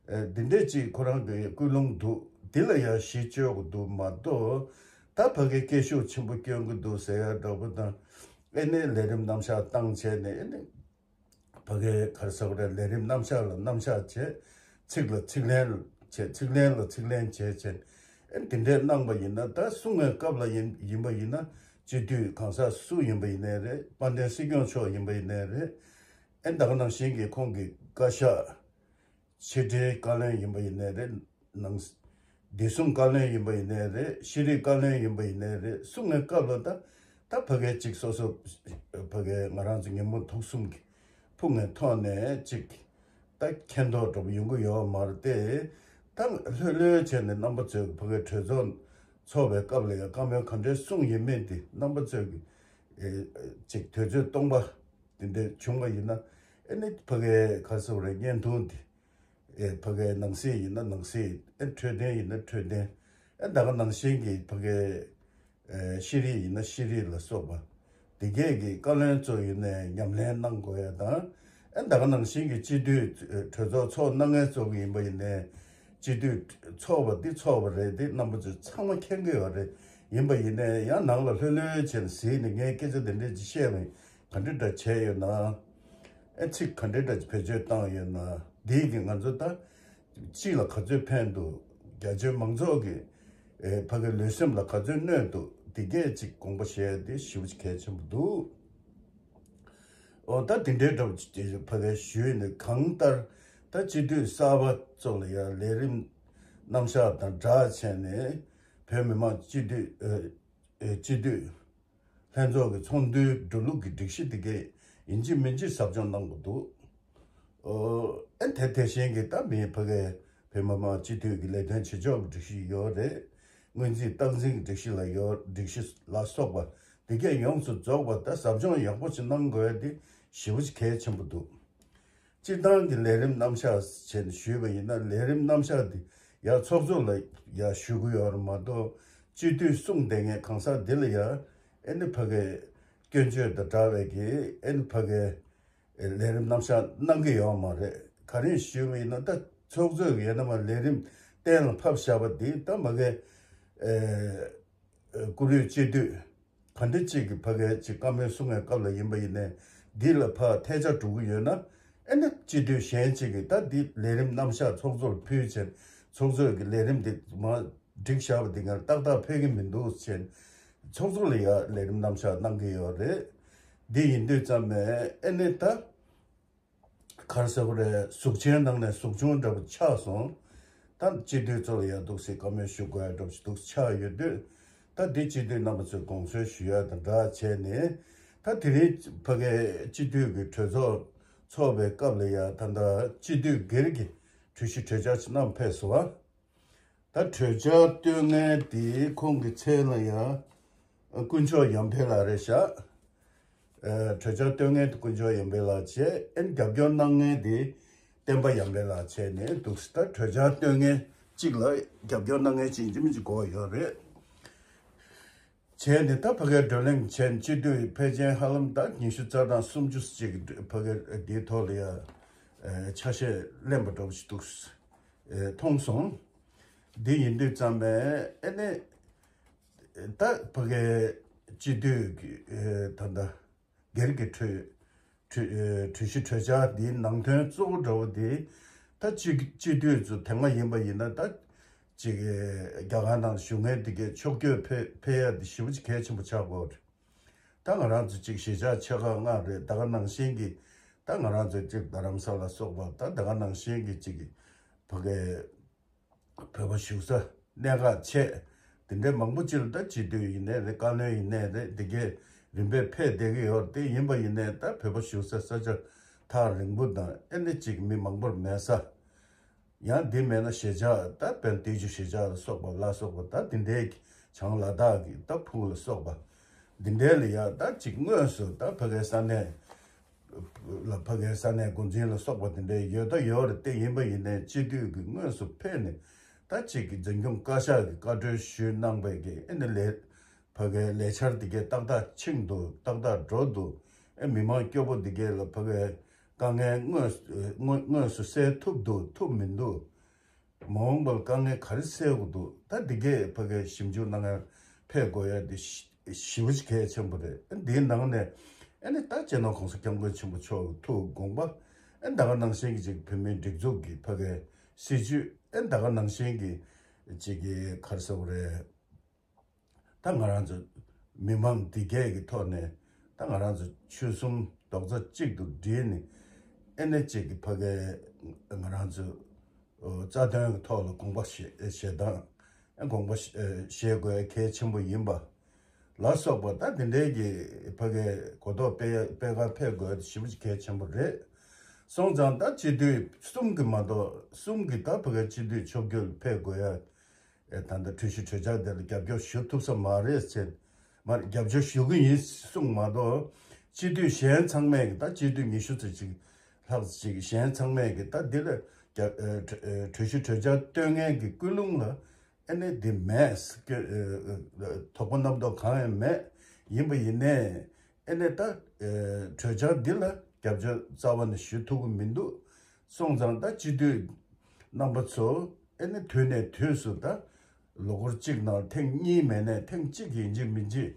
ཨེ་འདི་འདྲས་ཅིག་ཁོ་རང་གི་ཀུན་སློང་འདུག་འདི་ལ་ཡང་གཞི་བཅོལ་གི་འདུག་མ་གཏོགས་ད་ཕ་གི་སྐད་ཤུགས་ཆེན་པོ་སྐྱོན་གི་འདུག་ཟེར་ཡ་འདྲ་པོ་དང་། ཨེ་ནས་ལས་རིམ་རྣམ་གཞག་བཏང་བྱས་ནས་ཨེ་ནས་ཕ་གི་ག་རེ་ཟེར་དགོས་རེད། ལས་རིམ་རྣམ་གཞག་ལ་རྣམ་གཞག་བྱས། ཚིག་ལ་ཚིག་ལན་བྱས། ཚིག་ལན་ལ་ཚིག་ལན་བྱས་བྱས། ཨེ་འདི་འདྲས་གནང་པ་ཡིན་ན་ད་གསུང་བའི་སྐབས་ལ་ཡིན་ཡིན་པ་ཡིན་ན་སྤྱི་འཐུས་གང་ཟག་སུ་ཡིན་པ་ཡིན་ནའི་རེད། དཔལ་ལྡན་སྲིད་སྐྱོང་མཆོག་ཡིན་པ་ཡིན་ནའི་རེད། ཨེ་ད་ག་ནང་བཞིན་གྱི་ཁོང་གི་བཀའ་ཤག་ཕྱི་དྲིལ་བཀའ་བློན་ཡིན་པ་ཡིན་ནའི་རེད། ནང་བདེ་སྲུང་བཀའ་བློན་ཡིན་པ་ཡིན་ནའི་རེད། ཤེས་རིག་བཀའ་བློན་ཡིན་པ་ཡིན་ནའི་རེད། གསུང་བའི་སྐབས་ལ་ད་ད་ཕ་གའི་གཅིག་སོ་སོ་ཕ་གའི་ང་རང་ཚོ་ཉིན་མོ་དུག་གསུམ་གྱི་ཕུགས་ནས་ཐོག་ནས་གཅིག་ད་མཁྱེན་རྟོགས་འགྲོ་བ་ཡོང་གི་ཡོད་མ་རེད་དེ། ད་ལྷོད་ལྷོད་བྱས་ནས་རྣམ་པ་ཚོས་ཕ་གའི་གྲོས་ཚོགས་ཚོགས་པའི་སྐབས་ལ་ཡང་བཀའ་མོལ་ག་འདྲའི་གསུང་ཡིན་མིན་དེ་རྣམ་པ་ཚོས་ཀྱི་ཨེ་ཅིག་དུས་ཚོད་སྟོང་པ་དེ་འདྲ་བྱུང་བ་ཡིན་ན་ཨེ་ནི་ཕ་གའི་ག་རེ་ཟེར་དགོས་རེད། བརྙན་ཐུང་དེ་ཨེ་ཕ་གའི་ནང་གསེས་ཡིན་ན་ནང་གསེས། ཨེ་འཕྲོད་བསྟེན་ཡིན་ན་འཕྲོད་བསྟེན། ཨེ་ད་ག་ནང་བཞིན་གྱི་ཕ་གའི་ཨེ་ཤེས་རིག་ཡིན་ན་ཤེས་རིག་ལ་སོགས་པ་དེ་གས་ཀྱི་བཀའ་བློན་ཚོ་ཡིན་ནའི་ཉམས་ལེན་གནང་དགོས་ཡ་དང་ ཨ་ད་ག་ནང་བཞིན་གྱི་སྤྱི་འཐུས་གྲོས་ཚོགས་ཚོགས་གནང་མཁན་ཚོ་གི་ཡིན་པ་ཡིན་ནའི་སྤྱི་འཐུས་ཚོགས་པ་འདི་ཚོགས་པ་རེད། འདི་རྣམ་པ་ཚོས་ཚང་མ་མཁྱེན་གྱི་ཡོད་རེད། ཡིན་པ་ཡིན་ནའི་ཡང་ནང་ལ་ལྷོད་ལྷོད་བྱས་ནས་གཟིགས་ནས་ངས་སྐད་ཆ་དེ་འདྲས་ཅིག་བཤད་མིན་ག་འདྲས་འདྲ་བྱས་ཡོད་ན། ཨེ་ཚིག་ག་འདྲས་འདྲ་བེད་སྤྱོད་བཏང་ཡོད་ན། འདིས་ཀྱི་ང་ཚོ་ད་སྤྱི་ལ་ག་ཚོད་ཕན་འདུག་རྒྱ་ཆེའི་མང་ཚོགས་ཀྱི་ཨེ་ཕ་གི་ལུས་སེམས་ལ་ག་ཚོད་གནོད་འདུག་འདི་གས་ཅིག་དགོངས་པ་བཞེས་དེ་ཞེ་པོ་ཅིག་གལ་ཆེན་པོ་འདུག་ཨོ་ད་དེ་འདྲའི་འདྲ་བོ་ཅིག་ཕ་གི་ཞུས་ནས་གང་ལྟར་ད་སྤྱི་འཐུས་གསར་པ་ཚོ་ལ་ཡང་ལས་རིམ་རྣམ་གཞག་དང་སྦྲགས་བྱས་ནས་བོད་མི་མང་སྤྱི་འཐུས་ཨེ་ཨེ་སྤྱི་འཐུས་ལྷན་ཚོགས་ཀྱི་ཚོགས་འདུའི་འགྲོ་ལུགས་ཀྱི་སྒྲིག་གཞི་དེ་གས་ཡིན་གཅིག་མིན་གཅིག་ཟབ་སྦྱོང་གནང་དགོས་འདུག་ཨོ་ཨེ་དེ་དེ་བཞིན་གྱི་ད་མི་ཕ་གི་བོད་མི་མང་སྤྱི་འཐུས་ཀྱི་ལས་དོན་བྱེད་ཕྱོགས་ཀྱི་སྒྲིག་གཞི་ཡོད་རེད། སྔོན་རྩིས་རྟག་འཛིན་གྱི་སྒྲིག་གཞི་ལ་ཡོད། སྒྲིག་གཞི་ལ་སོགས་པ་དེ་གས་ཡོངས་སུ་རྫོགས་པ་ད་ཟབ་སྦྱོང་ཡག་པོ་ཞིག་གནང་དགོས་ཡ་དེ་ཞེ་པོ་ཅིག་གལ་ཆེན་པོ་འདུག་སྤྱིར་བཏང་གི་ལས་རིམ་རྣམ་གཞག་བྱས་ནས་ཞུས་པ་ཡིན་ན། ལས་རིམ་རྣམ་གཞག་འདི་ཡ་ཚོགས་གཙོ་ལ་ཡ་ཞུ་གི་ཡོད་རེད་མ་གཏོགས། སྤྱི་འཐུས་གསུང་བསྡད་མཁན་གང་ཟག་འདི་ལ་ཡ་ཨེ་ནི་ཕ་གི་སྐྱོན་བརྗོད་དང་འདྲ་བའི་གི་ཨེ་ནི་ཕ་གི་ལས་རིམ་རྣམ་གཞག་གནང་གི་ཡོད་མ་རེད། ག་རེ་ཞུས་པ་ཡིན་ན། ད་ཚོགས་གཙོས་ཡོད་ན་མ་ལས་རིམ་གཏན་ལ་ཕབ་བཞག་པ་འདི་ད་མ་གི་ཨེ། བཀུར་འོས་སྤྱི་འཐུས་ག་འདྲ་ཅིག་གི་ཕ་གིའི་ཅིག་བཀའ་མོལ་གསུང་བའི་སྐབས་ལ་ཡིན་པ་ཡིན་ནའི་འདི་ལ་ཕར་ཐལ་ཆ་འགྲོ་གི་ཡོད་ན། ཨེ་ནི་སྤྱི་འཐུས་གཞན་ཅིག་གིས་ད་འདི་ལས་རིམ་རྣམ་གཞག་ཚོགས་གཙོར་ཕུལ་བྱས། ཚོགས་གཙོས་ཀྱི་ལས་རིམ་འདི་མར་བསྒྲིགས་བཞག་པ་འདི་ངར་ཏག་ཏག་ཕེབས་ཀྱི་མི་འདུག་ཟེར། ཚོགས་གཙོ་ལ་ཡ་ལས་རིམ་རྣམ་གཞག་གནང་གི་ཡོད་རེད། འདི་ཡིན་དུས་ཙམ་པས་ཨེ་ནི་ད། ག་རེ་ཟེར་དགོས་རེད། གཟུགས་ཆེན་ནང་ནས་གཟུགས་ཆུང་འདྲ་པོ་ཆགས་སོང་། ད་སྤྱི་འཐུས་ཚོ་ལ་ཡ་འདུག་སེ་བཀའ་མོལ་ཞུ་དགོས་ཡ་འདྲ་པོ་ཞིག་འདུག་སེ་ཆགས་ཡོད་དུས། ད་འདི་སྤྱི་འཐུས་རྣམ་པ་ཚོས་དགོངས་ཚུལ་ཞུ་ཡ་དང་སྦྲགས་བྱས་ནས། ད་དེ་རིང་ཕ་གིའི་སྤྱི་འཐུས་ཀྱི་གྲོས་ཚོགས་ཚོགས་པའི་སྐབས་ལ་ཡ་ད་ལྟ་སྤྱི་འཐུས་སྒེར་གྱི་གྲོས་གཞི་གྲོས་འཆར་ཅིག་བསྣམས་ཕེབས་སོང་བ། ད་གྲོས་འཆར་བཏོན་མཁན་དེ་ཁོང་གི་མཚན་ལ་ཡང་དཀོན་མཆོག་ཡར་འཕེལ་ལགས་རེད་ཤག་ཨ། གྲོས་འཆར་བཏོན་མཁན་དེ་དཀོན་མཆོག་ཡར་འཕེལ་ལགས་བྱས། ཨེ་རྒྱབ་སྐྱོར་གནང་མཁན་དེ་བསྟན་པ་ཡར་འཕེལ་ལགས་བྱས་ནས་འདུག་སེ། ད་གྲོས་འཆར་བཏོན་མཁན་གཅིག་ལ་རྒྱབ་སྐྱོར་གནང་མཁན་གཅིག་ཡིན་གཅིག་མིན་གཅིག་དགོས་ཡོད་རེད། བྱས་ནས་ད་ཕ་གིའི་བགྲོ་གླེང་བྱས་ནས་སྤྱི་འཐུས་ཕལ་ཆེར་ཧ་ལམ་ད་ཉི་ཤུ་རྩ་གྲངས་སུམ་ཅུ་ཅིག་ཕ་གིའི་འདིའི་ཐོག་ལ་ཡ་ཨ་ཆ་ཤས་ལེན་པ་འདྲ་པོ་ཞིག་འདུག་སེ་མཐོང་སོང་། འདི་ཡིན་དུས་ཙམ་པས་ཨེ་ནི་ད་ཕ་གིའི་སྤྱི་འཐུས་ཀྱི་ཨེ་ད་ལྟ་སྒེར་གྱི་གྲོས་གྲོས་ཨེ་གྲོས་གཞི་གྲོས་འཆར་འདིའི་ནང་དོན་གཙོ་བོ་འདྲ་བོ་དེ། ད་སྤྱི་སྤྱི་འཐུས་ཚོ་དེ་སྔ་ཡིན་པ་ཡིན་ན། ད་ཅིག་ཨེ་རྒྱ་གར་ནང་བཞུགས་མཁན་དེ་གའི་ཕྱོགས་བསྐྱོད་ཕེ་ཕེབས་ཡ་དེ་ཞེ་པོ་ཅིག་གལ་ཆེན་པོ་ཆགས་ཀྱི་ཡོད་རེད། ད་ང་རང་ཚོ་གཅིག་གཞིས་ཆགས་ཆེ་ཁག་ལྔ་རེད། ད་ག་ནང་བཞིན་གྱི་ད་ང་རང་ཚོ་གཅིག་རྡ་རམ་ས་ལ་སོགས་པ། ད་ད་ག་ནང་བཞིན་གྱི་གཅིག་གི་ཕ་གའི་བོད་པ་བཞུགས་ས་གནད་འགག་ཆེ་དེ་འདྲའི་མང་པོ་ཅིག་ལ། ད་སྤྱི་འཐུས་ཡིན་ནའི་རེད། བཀའ་བློན་ཡིན་ནའི་རེད། དེ་གའི་རིམ་པས་ཕེབས་བསྡད་ཀྱི་ཡོད་རེད། དེ་ཡིན་པ་ཡིན་ནའི་ད་བོད་པ་བཞུགས་ས་ས་ཆ་ཐག་རིང་པོ་དང་། ཨེ་ནི་གཅིག་མི་མང་པོར་མེད་ས། ཡང་འདི་མེད་ན་གཞིས་ཆགས་ད་དཔེར་ན་བརྟན་བཞུགས་གཞིས་ཆགས་ལ་སོགས་པ་ལ་སོགས་པ། ད་འདི་འདྲའི་བྱང་ལ་དྭགས་ཀྱི་ད་ཕུག་ལ་སོགས་པ་འདི་འདྲའི་ལ་ཡ་ད་ཅིག་དངོས་སུ་ད་ཕ་གའི་ས་གནས་ལ་ཕ་གའི་ས་གནས་འགོ་འཛིན་ལ་སོགས་པ་འདི་འདྲའི་ཡོད་ད་ཡོད་རེད། དེ་ཡིན་པ་ཡིན་ནའི་སྤྱི་འཐུས་ཀྱིས་དངོས་སུ་ཕེབས་ནས་ད་ཅིག་གི་འཛིན་སྐྱོང་བཀའ་ཤག་གི་བཀའ་འཁྲོལ་ཞུས་གནང་བའི་གི་ཨེ་ནི་ལས་ཕ་གའི་ལས་འཆར་འདི་གའི་ཏག་ཏག་ཕྱིན་འདུག་ཏག་ཏག་འགྲོ་འདུག་ཨེ་མི་མང་སྐྱོ་པོ་འདི་གའི་ལ་ཕ་གའི་དཀའ་ངལ་དངོས་དངོས་དངོས་སུ་སེལ་ཐུབ་འདུག་ཐུབ་མི་འདུག་མ་འོངས་པར་དཀའ་ངལ་ག་རེ་སེལ་དགོས་འདུག་ད་འདི་གའི་ཕ་གའི་ཞིབ་འཇུག་གནང་ཡ་ཕེབས་དགོས་ཡ་འདི་ཞེ་པོ་ཅིག་གལ་ཆེན་པོ་རེད། འདིའི་ནང་ནས་ཨེ་ནི་ད་སྤྱི་ནོར་གོང་ས་སྐྱབས་མགོན་ཆེན་པོ་མཆོག་གི་ཐུགས་དགོངས་པ། ཨེ་ད་ག་ནང་བཞིན་གྱི་ཅིག་བོད་མིའི་སྒྲིག་འཛུགས་ཀྱི་ཕ་གའི་སྲིད་བྱུས། ཨེ་ད་ག་ནང་བཞིན་གྱི་ཅིག་གི་ག་རེ་ཟེར་དགོས་རེད། ད་ང་རང་ཚོ་མི་མང་འདི་གས་ཀྱི་ཐོག་ནས། ད་ང་རང་ཚོ་ཆོལ་གསུམ་རྡོག་རྩ་གཅིག་ཏུ་སྒྲིལ་ནས། ཨེ་ནི་གཅིག་གི་ཕ་གའི་ང་རང་ཚོ་རྩ་དོན་གྱི་ཐོག་ལ་དགོངས་པ་བཞེས་བཞེས་སྟངས། ཨེ་དགོངས་པ་བཞེས་དགོས་གལ་ཆེན་པོ་ཡིན་པ་ལ་སོགས་པ། ད་འདི་འདྲའི་གི་ཕ་གའི་གོ་རྟོགས་སྤེལ་སྤེལ་གར་ཕེབས་དགོས་ཞེ་པོ་ཅིག་གལ་ཆེན་པོ་རེད། སོང་ཙང་ད་སྤྱི་འཐུས་གསུམ་གྱི་མ་གཏོགས། གསུམ་གྱི་ད་ཕ་གའི་སྤྱི་འཐུས་ཕྱོགས་བསྐྱོད་ལ་ཕེབས་དགོས་ཡ། ཨེ་ད་ལྟ་གྲོས་གཞི་གྲོས་འཆར་དེ་ལ་རྒྱབ་སྐྱོར་ཞུ་ཐུབ་ས་མ་རེད་ཟེར། མ་རྒྱབ་སྐྱོར་ཞུ་གི་ཡིན་གསུངས་མ་གཏོགས། སྤྱི་འཐུས་གཞན་ཚང་མས་ཀྱི་ད་སྤྱི་འཐུས་ཉི་ཤུ་ཙམ་ཅིག་ལྷག་ཅིག་གཞན་ཚང་མས་ཀྱི་ད་འདི་ལ་རྒྱ་ཨེ་གྲོས་ཨེ་གྲོས་གཞི་གྲོས་འཆར་བཏོན་མཁན་གྱི་ཀུན་སློང་ལ་ཨེ་ནི་འདི་མེད། ཨེ་ཨེ་དོགས་པ་རྣམ་རྟོག་གང་ཡང་མེད། ཡིན་པ་ཡིན་ནའི་ཨེ་ནི་ད་ཨེ་གྲོས་འཆར་འདི་ལ་ རྒྱབ་སྐྱོར་རྩ་བ་ནས་ཞུ་ཐུབ་ཀྱི་མི་འདུག་སོང་ཙང་ད་སྤྱི་འཐུས་རྣམ་པ་ཚོ་ཨེ་ནི་དུས་ནས་དུས་སུ་ད་ལོ་འཁོར་གཅིག་ནང་ཐེངས་གཉིས་མེད་ནས་ཐེངས་གཅིག་ཡིན་གཅིག་མིན་གཅིག་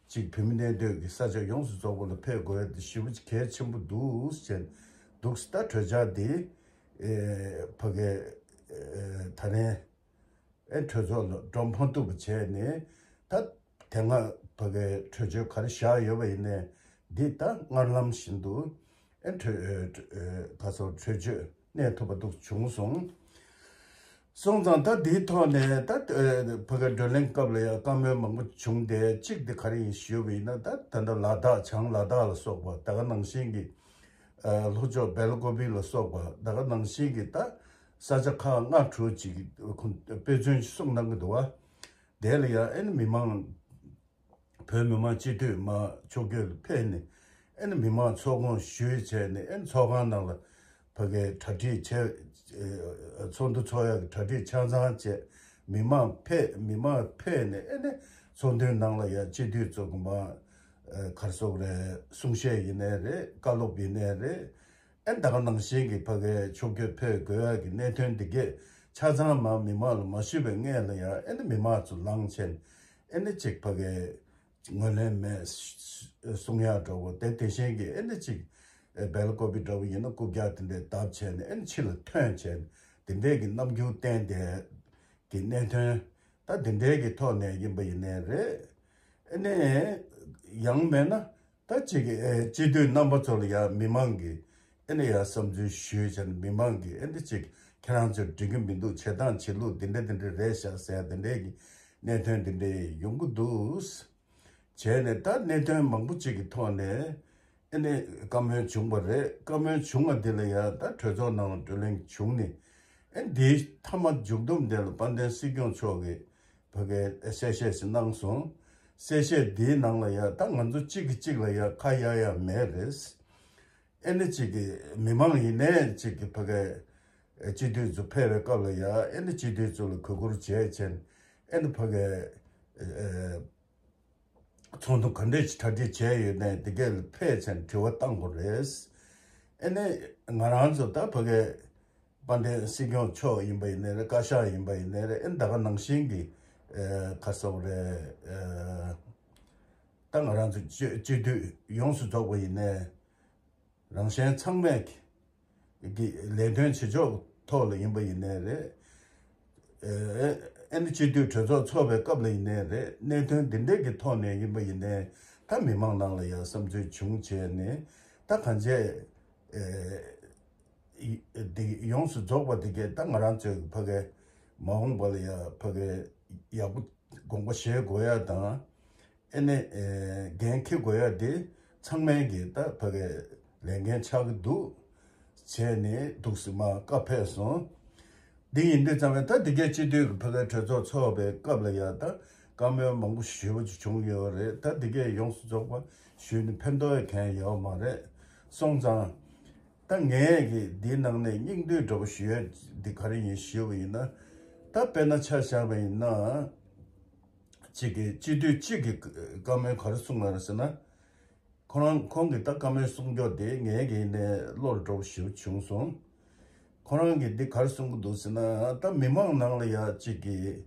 ཅིག་བོད་མི་གནས་སྡོད་ཀྱི་ས་ཆ་ཡོངས་སུ་རྫོགས་པ་ལ་ཕེབས་དགོས་ཡ་དེ་ཞེ་པོ་གལ་ཆེན་པོ་འདུག་ཟེར་འདུག་ད་གྲོས་འཆར་འདི་ཨེ་ཕ་གི་ཨེ་ད་རེས་ཨེ་གྲོས་ཚོགས་ལ་སྒྲོམ་ཕོག་ཐུབ་པ་བྱས་ནས་ད་དེ་སྔ་ཕ་གི་གྲོས་ཆོད་ག་རེ་བཞག་ཡོད་པ་ཡིན་ནའི་འདི་ད་སྔར་ལམ་བཞིན་དུ་ཨེ་གྲོས་ཨེ་ག་སོགས་གྲོས་ཆོད་གནས་ཐུབ་པ་འདུག་བྱུང་སོང་། སོང་ཙང་ད་འདིའི་ཐོག་ནས་ད་ཨེ་ཕ་གི་བགྲོ་གླེང་སྐབས་ལ་ཡང་བཀའ་མོལ་མང་པོ་བྱུང་སྟེ་གཅིག་དེ་ག་རེ་ཡིན་ཞུས་པ་ཡིན་ན་ད་ད་ལྟ་ལ་དྭགས་བྱང་ལ་དྭགས་ལ་སོགས་པ་ད་ག་ནང་བཞིན་གྱི་ཨ་ལྷོ་ཕྱོགས་སྦེལ་ཀོབ་ལ་སོགས་པ་ད་ག་ནང་བཞིན་གྱི་ད་ས་ཆ་ཁག་ལྔ་དྲུག་ཅིག་ཁོང་དཔེ་མཚོན་ཞིག་གསུངས་གནང་གི་འདུག་བ། དེ་ལ་ཡང་ཨེ་ནི་མི་མང་བོད་མི་མང་སྤྱི་འཐུས་མ་ཕྱོགས་བསྐྱོད་ལ་ཕེབས་ནས་ཨེ་ནི་མི་མང་ཚོགས་ཁོངས་ཞུས་བྱས་ནས་ཨེ་ནི་ཚོགས་ཁང་ནང་ལ་ཕ་གིའི་གྲ་སྒྲིག་བྱས་ཚོགས་འདུ་ཚོགས་ཡག་གི་གྲ་སྒྲིག་ཆ་ཚང་བྱས་མི་མང་ཕེབས་མི་མང་ཕེབས་ནས་ཨེ་ནི་ཚོགས་འདུའི་ནང་ལ་ཡང་སྤྱི་འཐུས་ཚོ་གི་མ་གར་སོགས་རེད། གསུང་བཤད་ཡིན་ནའི་རེད། བཀའ་སློབ་ཡིན་ནའི་རེད། ཨེ་ད་ག་ནང་བཞིན་གྱི་ཕ་གིའི་ཕྱོགས་བསྐྱོད་ཕེབས་དགོས་ཡག་གི་གནད་དོན་འདི་གས་ཆ་ཚང་མ་མི་མང་ལ་མ་ཞུས་པའི་སྔོན་ལ་ཡང་ཨེ་ནི་མི་མང་ཚོ་ལངས་བྱས་ཨེ་ནི་གཅིག་ཕ་གིའི་ངོས་ལེན་མེད་གསུང་ཡག་འགྲོ་བོ་དེ་དེ་བཞིན་གྱི་ཨེ་ནི་གཅིག་སྦེལ་ཀོབ་འདྲ་བོ་ཡིན་ན་རྐུབ་བཀྱག་དེ་འདྲའི་བརྡབས་བྱས་ནས་ཨེ་ནི་ཕྱི་ལ་ཐོན་བྱས་དེ་འདྲའི་གི་རྣམ་འགྱུར་བསྟན་དེ་གི་གནད་དོན་ད་དེ་འདྲའི་གི་ཐོག་ནས་ཡིན་པ་ཡིན་ནའི་རེད། ཨེ་ནི་ཡང་མེད་ན། ད་ཅིག་ཨེ་སྤྱི་འཐུས་རྣམ་པ་ཚོ་ལ་ཡང་མི་མང་གིས་ཨེ་ནི་ཡང་བསམ་ཚུལ་ཞུས་བྱས་ནས་མི་མང་གིས་ཨེ་ནི་ཅིག་ཁྱེད་རང་ཚོས་འགྲིག་གི་མི་འདུག་བྱེད་སྟངས་བྱེད་ལུགས་འདི་འདྲ་འདི་འདྲ་རེད་ཤག་ཟེར་ཡ་འདི་འདྲའི་གི་གནད་དོན་འདི་འདྲའི་ཡོང་གི་འདུག་བྱས་ནས་ད་གནད་དོན་མང་པོ་ཅིག་གི་ཐོག་ནས་ཨེ་ནི་བཀའ་མོལ་བྱུང་བ་རེད། བཀའ་མོལ་བྱུང་བ་འདི་ལ་ཡང་ད་གྲོས་ཚོགས་ནང་ལ་བགྲོ་གླེང་བྱུང་ནས་ཨེ་འདིའི་མཐའ་མ་མཇུག་བསྡོམས་འདི་ལ་དཔལ་ལྡན་སྲིད་སྐྱོང་མཆོག་གིས་ཕ་གིའི་གསལ་བཤད་ཞིག་གནང་སོང་། གསལ་བཤད་འདིའི་ནང་ལ་ཡ་ད་ང་ཚོ་གཅིག་གིས་གཅིག་ལ་ཡ་ཁ་གཡར་ཡ་མེད་རེད། ཨེ་ནི་གཅིག་གི་མི་མང་ཡིན་ནའི་གཅིག་གི་ཕ་གིའི་སྤྱི་འཐུས་ཚོ་ཕེབས་པའི་སྐབས་ལ་ཡ་ཨེ་ནི་སྤྱི་འཐུས་ཚོ་ལ་གུས་བཀུར་བྱས་བྱས་ཨེ་ནི་ཕ་གིའི་ཚོགས་འདུ་ག་འདྲས་ཀྱི་གྲ་སྒྲིག་བྱས་ཡོད་ནའི་དེ་གས་ལ་ཕེབས་བྱས་དྲི་བ་བཏང་དགོས་རེད། ཨེ་ནི་ང་རང་ཚོ་ད་ཕ་གིའི་དཔལ་ལྡན་སྲིད་སྐྱོང་མཆོག་ཡིན་པ་ཡིན་ནའི་རེད། བཀའ་ཤག་ཡིན་པ་ཡིན་ནའི་རེད། ཨེ་ད་ག་ནང་བཞིན་གྱི་ཨེ་ག་རེ་ཟེར་དགོས་རེད། ཨེ་ད་ང་རང་ཚོ་སྤྱི་སྤྱི་འཐུས་ཡོངས་སུ་རྫོགས་པ་ཡིན་ནའི་རང་གཞན་ཚང་མས་ཀྱི་ལས་དོན་བྱེད་ཕྱོགས་ཐོག་ལ་ཡིན་པ་ཡིན་ནའི་རེད། ཨེ་ཨེ་ནི་སྤྱི་འཐུས་གྲོས་ཚོགས་ཚོགས་པའི་སྐབས་ལ་ཡིན་ནའི་རེད། གནད་དོན་འདི་འདྲས་ཀྱི་ཐོག་ནས་ཡིན་པ་ཡིན་ནའི་ད་མི་མང་ནང་ལ་ཡང་བསམ་ཚུལ་བྱུང་བྱས་ནས་ད་གང་བྱས་ཨེ་འདི་ཡོངས་སུ་རྫོགས་པ་འདི་གས་ད་ང་རང་ཚོའི་ཕ་གིའི་མ་འོངས་པ་ལ་ཡང་ཕ་གིའི་ཡག་པོ་དགོངས་པ་བཞེས་དགོས་ཡ་དང་། ཨེ་ནི་ཨེ་འགན་འཁྱེར་དགོས་ཡ་དེ་ཚང་མའི་གི་ད་ཕ་གི་ལས་འགན་ཆགས་ཀྱི་འདུག་བྱས་ནས་འདུག་སེ་མར་བཀའ་ཕེབས་སོང་། འདི་ཡིན་དུས་ཙམ་པས་ད་འདི་གའི་སྤྱི་འཐུས་ཀྱི་ཕ་གི་གྲོས་ཚོགས་ཚོགས་པའི་སྐབས་ལ་ཡ་ད་བཀའ་མོལ་མང་པོ་ཞེ་པོ་ཅིག་བྱུང་ཡོད་རེད། ད་འདི་གའི་ཡོངས་སུ་རྫོགས་པ་ཞུས་ནས་ཕན་ཐོགས་ཡ་གང་ཡོད་མ་རེད། སོང་ཙང་ད་ངས་གི་འདིའི་ནང་ནས་སྙིང་བསྡུས་འདྲ་པོ་ཞུ་ཡ་འདི་ག་རེ་ཡིན་ཞུས་པ་ཡིན་ན། ད་དཔེར་ན་ཆ་བཞག་པ་ཡིན་ན། གཅིག་གིས་སྤྱི་འཐུས་གཅིག་གིས་བཀའ་མོལ་ག་རེ་གསུངས་ཡོད་རེད་ཟེར་ན། ཁོ་རང་ཁོང་གིས་ད་བཀའ་མོལ་གསུང་རྒྱུ་དེ་ངའི་གི་ནས་བློ་ལ་འགྲོ་བ་ཞིག་བྱུང་སོང་། ཁོ་རང་གིས་འདི་ག་རེ་གསུང་གི་འདུག་ཟེར་ན། ད་མི་མང་ནང་ལ་ཡ་གཅིག་གིས་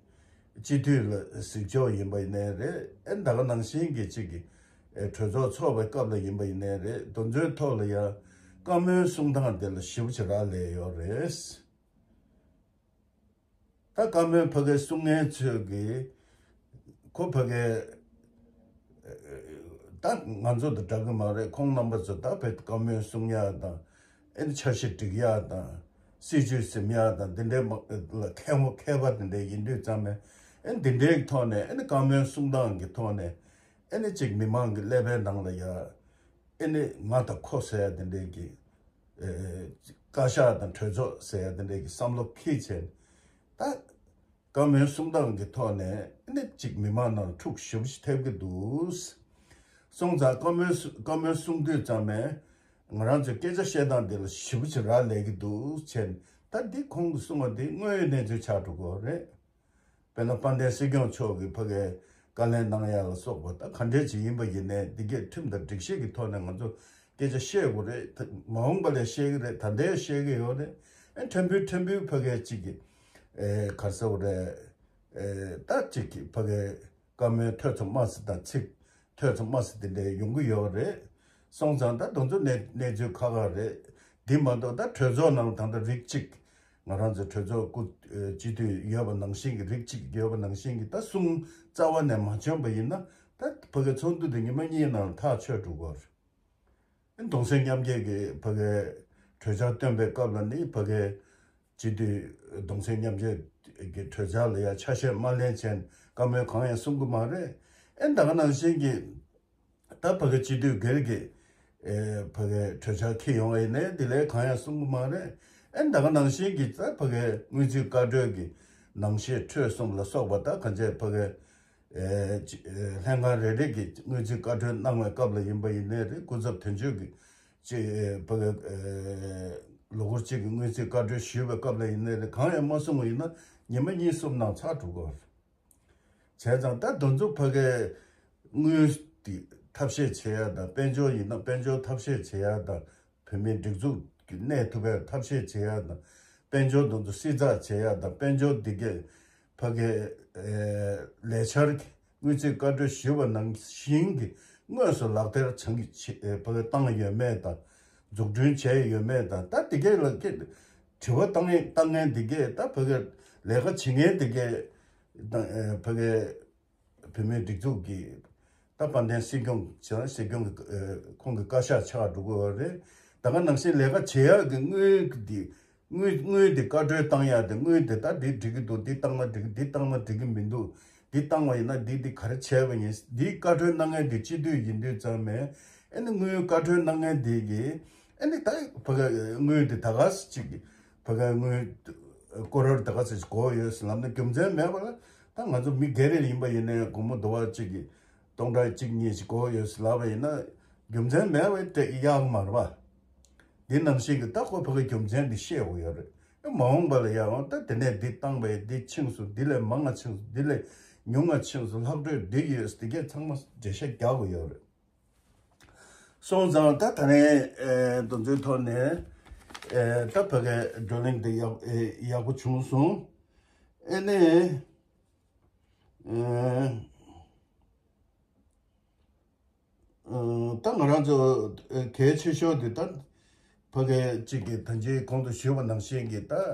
སྤྱི་འཐུས་ལ་གཟིགས་ཕྱོགས་ཡིན་པ་ཡིན་ནའི་རེད། ཨེ་ད་ག་ནང་བཞིན་གྱི་གཅིག་གིས་ཨེ་གྲོས་ཚོགས་ཚོགས་པའི་སྐབས་ལ་ཡིན་པ་ཡིན་ནའི་རེད། དེ་ཚོའི་ཐོག་ལ་ཡ་བཀའ་མོལ་གསུང་སྟངས་དེ་ལ་ཞེ་པོ་ཅིག་རག་ལས་ཡོད་རེད། ད་བཀའ་མོལ་ཕ་གིའི་གསུང་མཁན་ཚོས་ཀྱིས་ཁོ་ཕ་གིའི་ད་ང་ཚོ་དང་འདྲ་གི་མ་རེད། ཁོང་རྣམ་པ་ཚོ་ད་བོད་བཀའ་མོལ་གསུང་ཡག་དང་ཨེ་འཆར་གཞི་སྒྲིག་ཡག་དང་སྲིད་ཇུས་འཛིན་ཡག་དང་འདི་འདྲའི་མ་ལ་མཁས་པོ་མཁས་པ་འདི་འདྲའི་ཡིན་དུས་ཙམ་ནས་ཨེ་འདི་འདྲའི་ཐོག་ནས་ཨེ་བཀའ་མོལ་གསུང་སྟངས་ཀྱི་ཐོག་ནས་ཨེ་ཅིག་མི་མང་གི་ཀླད་པའི་ནང་ལ་ཡ། ཨེ་ནི་ང་དང་ཁོ་ཟེར་ཡ་དེ་འདྲའི་གི་ཨེ་བཀའ་ཤག་དང་གྲོས་ཚོགས་ཟེར་ཡ་དེ་འདྲའི་གི་བསམ་བློ་འཁྱེར་བྱས་ད་བཀའ་མོལ་གསུང་སྟངས་ཀྱི་ཐོག་ནས་ཨེ་ནི་གཅིག་མི་མང་ནང་འཁྲུག་ཞེ་པོ་ཞིག་ཐེབས་ཀྱི་འདུག་སོང་ཙང་བཀའ་མོལ་བཀའ་མོལ་གསུང་དུས་ཙམ་ནས་ང་རང་ཚོའི་སྐད་ཆ་བཤད་སྟངས་དེ་ལ་ཞེ་པོ་ཅིག་རག་ལས་ཀྱི་འདུག་བྱས་ད་འདི་ཁོང་གིས་གསུང་བ་འདི་དངོས་ཡོད་གནས་ཚུལ་ཆགས་འགྲོ་གི་རེད། དཔེར་ན་དཔལ་ལྡན་སྲིད་སྐྱོང་མཆོག་གིས་ཕ་གིར་བཀའ་ལན་གནང་ཡ་ལ་སོགས་པ་ད་ག་འདྲས་ཅིག་ཡིན་པ་ཡིན་ནའི་འདི་གས་ཁྲིམས་དང་སྒྲིག་གཞི་གི་ཐོག་ནས་ང་ཚོ་ སྐད་ཆ་བཤད་དགོས་རེད། ད་མ་འོངས་པ་ལ་བཤད་ཀྱི་རེད། ད་ལྟའི་བཤད་ཀྱི་ཡོད་རེད། ཨེ་ཕྲན་བུ་ཕྲན་བུ་ཕ་གིའི་གཅིག་གི་ཨེ་ག་རེ་ཟེར་དགོས་རེད། ཨེ་ད་གཅིག་གི་ཕ་གིའི་བཀའ་མོལ་ཐོས་ཚོམ་དམའ་ས་དང་ཚིག་ཐོས་ཚོམ་དམའ་ས་དེ་འདྲ་ཡོང་གི་ཡོད་རེད། སོང་ཙང་ད་དེ་ཚོ་གནས་གནས་ཚུལ་ཁག་ཁག་རེད། འདི་མ་གཏོགས་ད་གྲོས་ཚོགས་ནང་ད་ལྟ་རིགས་གཅིག་ང་རང་ཚོ་གྲོས་ཚོགས་སྐུ་ཨེ་སྤྱི་འཐུས་ཡོད་པ་ནང་བཞིན་གྱི་རིགས་གཅིག་ཡོད་པ་ནང་བཞིན་གྱི་ད་གསུང་རྩ་བ་ནས་མ་བྱོན་པ་ཡིན་ན། ད་ཕ་གི་ཚོགས་འདུ་དེ་ཉི་མ་གཉིས་ནང་ཐག་ཆོད་འགྲོ་གི་རེད། གདུང་སེམས་མཉམ་སྐྱེད་ཀྱི་ཕ་གི་གྲོས་འཆར་བཏོན་པའི་སྐབས་ལ་ནི་ཕ་གི་སྤྱི་འཐུས་གདུང་སེམས་མཉམ་སྐྱེད་ཀྱི་གྲོས་འཆར་ལ་ཡང་ཆ་ཤས་མ་ལེན་བྱས་བཀའ་མོལ་གང་ཡང་གསུང་གི་མ་རེད། ཨེ་ད་ག་ནང་བཞིན་གྱི་ད་ཕ་གི་སྤྱི་འཐུས་སྒེར་གྱི་ཨེ་ཕ་གི་གྲོས་འཆར་འཁྱེར་ཡོང་བ་ཡིན་ནའི་དེ་ལས་གང་ཡང་གསུང་གི་མ་རེད། ཨེ་ད་ག་ནང་བཞིན་གྱི་ད་ཕ་གི་སྔོན་རྩིས་བཀའ་འཁྲོལ་གྱི་ནང་བཞིན་འཁྲོལ་གསུམ་ལ་སོགས་པ་ད་གང་བྱས་ཕ་གི་ཨེ་ཅི་ཨེ་ལྷན་ཁང་རེ་རེ་གིས་སྔོན་རྩིས་བཀའ་འཁྲོལ་གནང་བའི་སྐབས་ལ་ཡིན་པ་ཡིན་ནའི་རེད། སྐུ་ཚབ་དོན་གཅོད་ཀྱིས་ཅི་ཨེ་ཕ་གི་ཨེ་ལོ་འཁོར་གཅིག་གི་སྔོན་རྩིས་བཀའ་འཁྲོལ་ཞུས་པའི་སྐབས་ལ་ཡིན་ནའི་རེད། གང་ཡང་མ་གསུངས་པ་ཡིན་ན་ཉི་མ་གཉིས་གསུམ་ནང་ཚར་འགྲོ་གི་རེད། བྱས་ཙང་ད་དེ་ཚོ་ཕ་གིའི་དངུལ་དེ་ཐབས་ཤེས་བྱེད་ཡ་དང་། དཔལ་འབྱོར་ཡིན་ན་དཔལ་འབྱོར་ཐབས་ཤེས་བྱེད་ཡ་དང་། བོད་མིའི་སྒྲིག་འཛུགས་ཀྱི་གནས་ཐུབ་པའི་ཐབས་ཤེས་བྱེད་ཡ་དང་། དཔལ་འབྱོར་དེ་ཚོ་བསྲི་ཚགས་བྱེད་ཡ་དང་། དཔལ་འབྱོར་འདི་གའི་ཕ་གིའི་ཨེ་ལས་འཆར་གྱི་སྔོན་རྩིས་བཀའ་འཁྲོལ་ཞུས་པ་ནང་བཞིན་གྱི་དངོས་སུ་ལག་བསྟར་བྱང་གི་ཆེ་ཨེ་ཕ་གིའི་བཏང་ཡོད་མེད་དང་། འཛུགས་སྐྲུན་བྱས་ཡོད་མེད་དང་། ད་དེ་གའི་ལ་ཀྱི་དྲི་བ་བཏང་ཡས་བཏང་མཁན་དེ་གའི་ད་ཕ་གིའི་ལས་ཀ་བྱེད་མཁན་དེ་གའི་ད་ཨེ་ཕ་གིའི་བོད་མིའི་སྒྲིག་འཛུགས་ཀྱི་ད་དཔལ་ལྡན་སྲིད་སྐྱོང་བྱས་ན་སྲིད་སྐྱོང་གི་ཨེ་ཁོང་གི་བཀའ་ཤག་ཆགས་འགྲོ་གི་ཡོད་རེད། ད་ག་ནང་བཞིན་ལས་ཀ་བྱེད་ཡག་གི་དངུལ་འདི་དངུལ་དངུལ་འདི་བཀའ་འཁྲོལ་བཏང་ཡག་དེ། དངུལ་དེ་ད་འདི་འགྲིག་གི་འདུག་འདི་བཏང་ན་འགྲིག་གི་འདི་བཏང་ན་འགྲིག་གི་མི་འདུག་འདི་བཏང་བ་ཡིན་ན་འདི་འདི་ག་རེ་བྱས་པ་ཡིན། འདི་བཀའ་འཁྲོལ་གནང་མཁན་འདི་སྤྱི་འཐུས་ཡིན་དུས་ཙང་མས། ཨེ་ནི་དངུལ་བཀའ་འཁྲོལ་གནང་མཁན་འདི་གིས་ཨེ་ནི་ད་ཕ་གི་དངུལ་འདི་ད་ག་ཅིག་ཕ་གི་དངུལ་སྐོར་ར་ད་ག་ཅིག་དགོས་ཡོད་ཟེར་ལབ་ན་རྒྱུ་མཚན་མེད་པ་ལ། ད་ང་ཚོ་མི་སྒེར་རེ་ཡིན་པ་ཡིན་ནའི་སྒོར་མོ་འདུ་བ་གཅིག་གི་སྟོང་ཕྲག་གཅིག་གཉིས་ཤིག་དགོས་ཡོད་ཟེར་ལབ་པ་ཡིན་ན་རྒྱུ་མཚན་མེད་པའི་སྤྲད་ཡག་མ་རེད་པ། འདི་ནང་བཞིན་གྱི་ད་ཁོ་ཕ་གི་རྒྱུ་མཚན་འདི་ཤེས་དགོས་ཡོད་རེད། མ་འོངས་པ་ལ་ཡང་ད་དེ་ནས་འདི་བཏང་བས་འདི་ཕྱིན་སོང་། འདི་ལས་མང་བ་ཕྱིན་སོང་། འདི་ལས་ཉུང་བ་ཕྱིན་སོང་། ལྷག་འཕྲོས་འདི་ཡོད་ཟེར་དེ་གས་ཚང་མ་འགྲེལ་བཤད་རྒྱག་དགོས་ཡོད་རེད། སོང་ཙང་ད་ད་རེས་ཨེ་དེ་ཚོའི་ཐོག་ནས་ཨེ་ད་ཕ་གིའི་བགྲོ་གླེང་འདི་ཡག་ཨེ་ཡག་པོ་བྱུང་སོང་། ཨེ་ནས་ཨེ། ཨ་ད་ང་རང་ཚོ་ཨ་གལ་ཆེ་ཤོས་དེ་ད་ཕ་གི་གཅིག་གིས་ད་ཅི་གོང་དུ་ཞུས་པ་ནང་བཞིན་གྱི་ད་ཨ་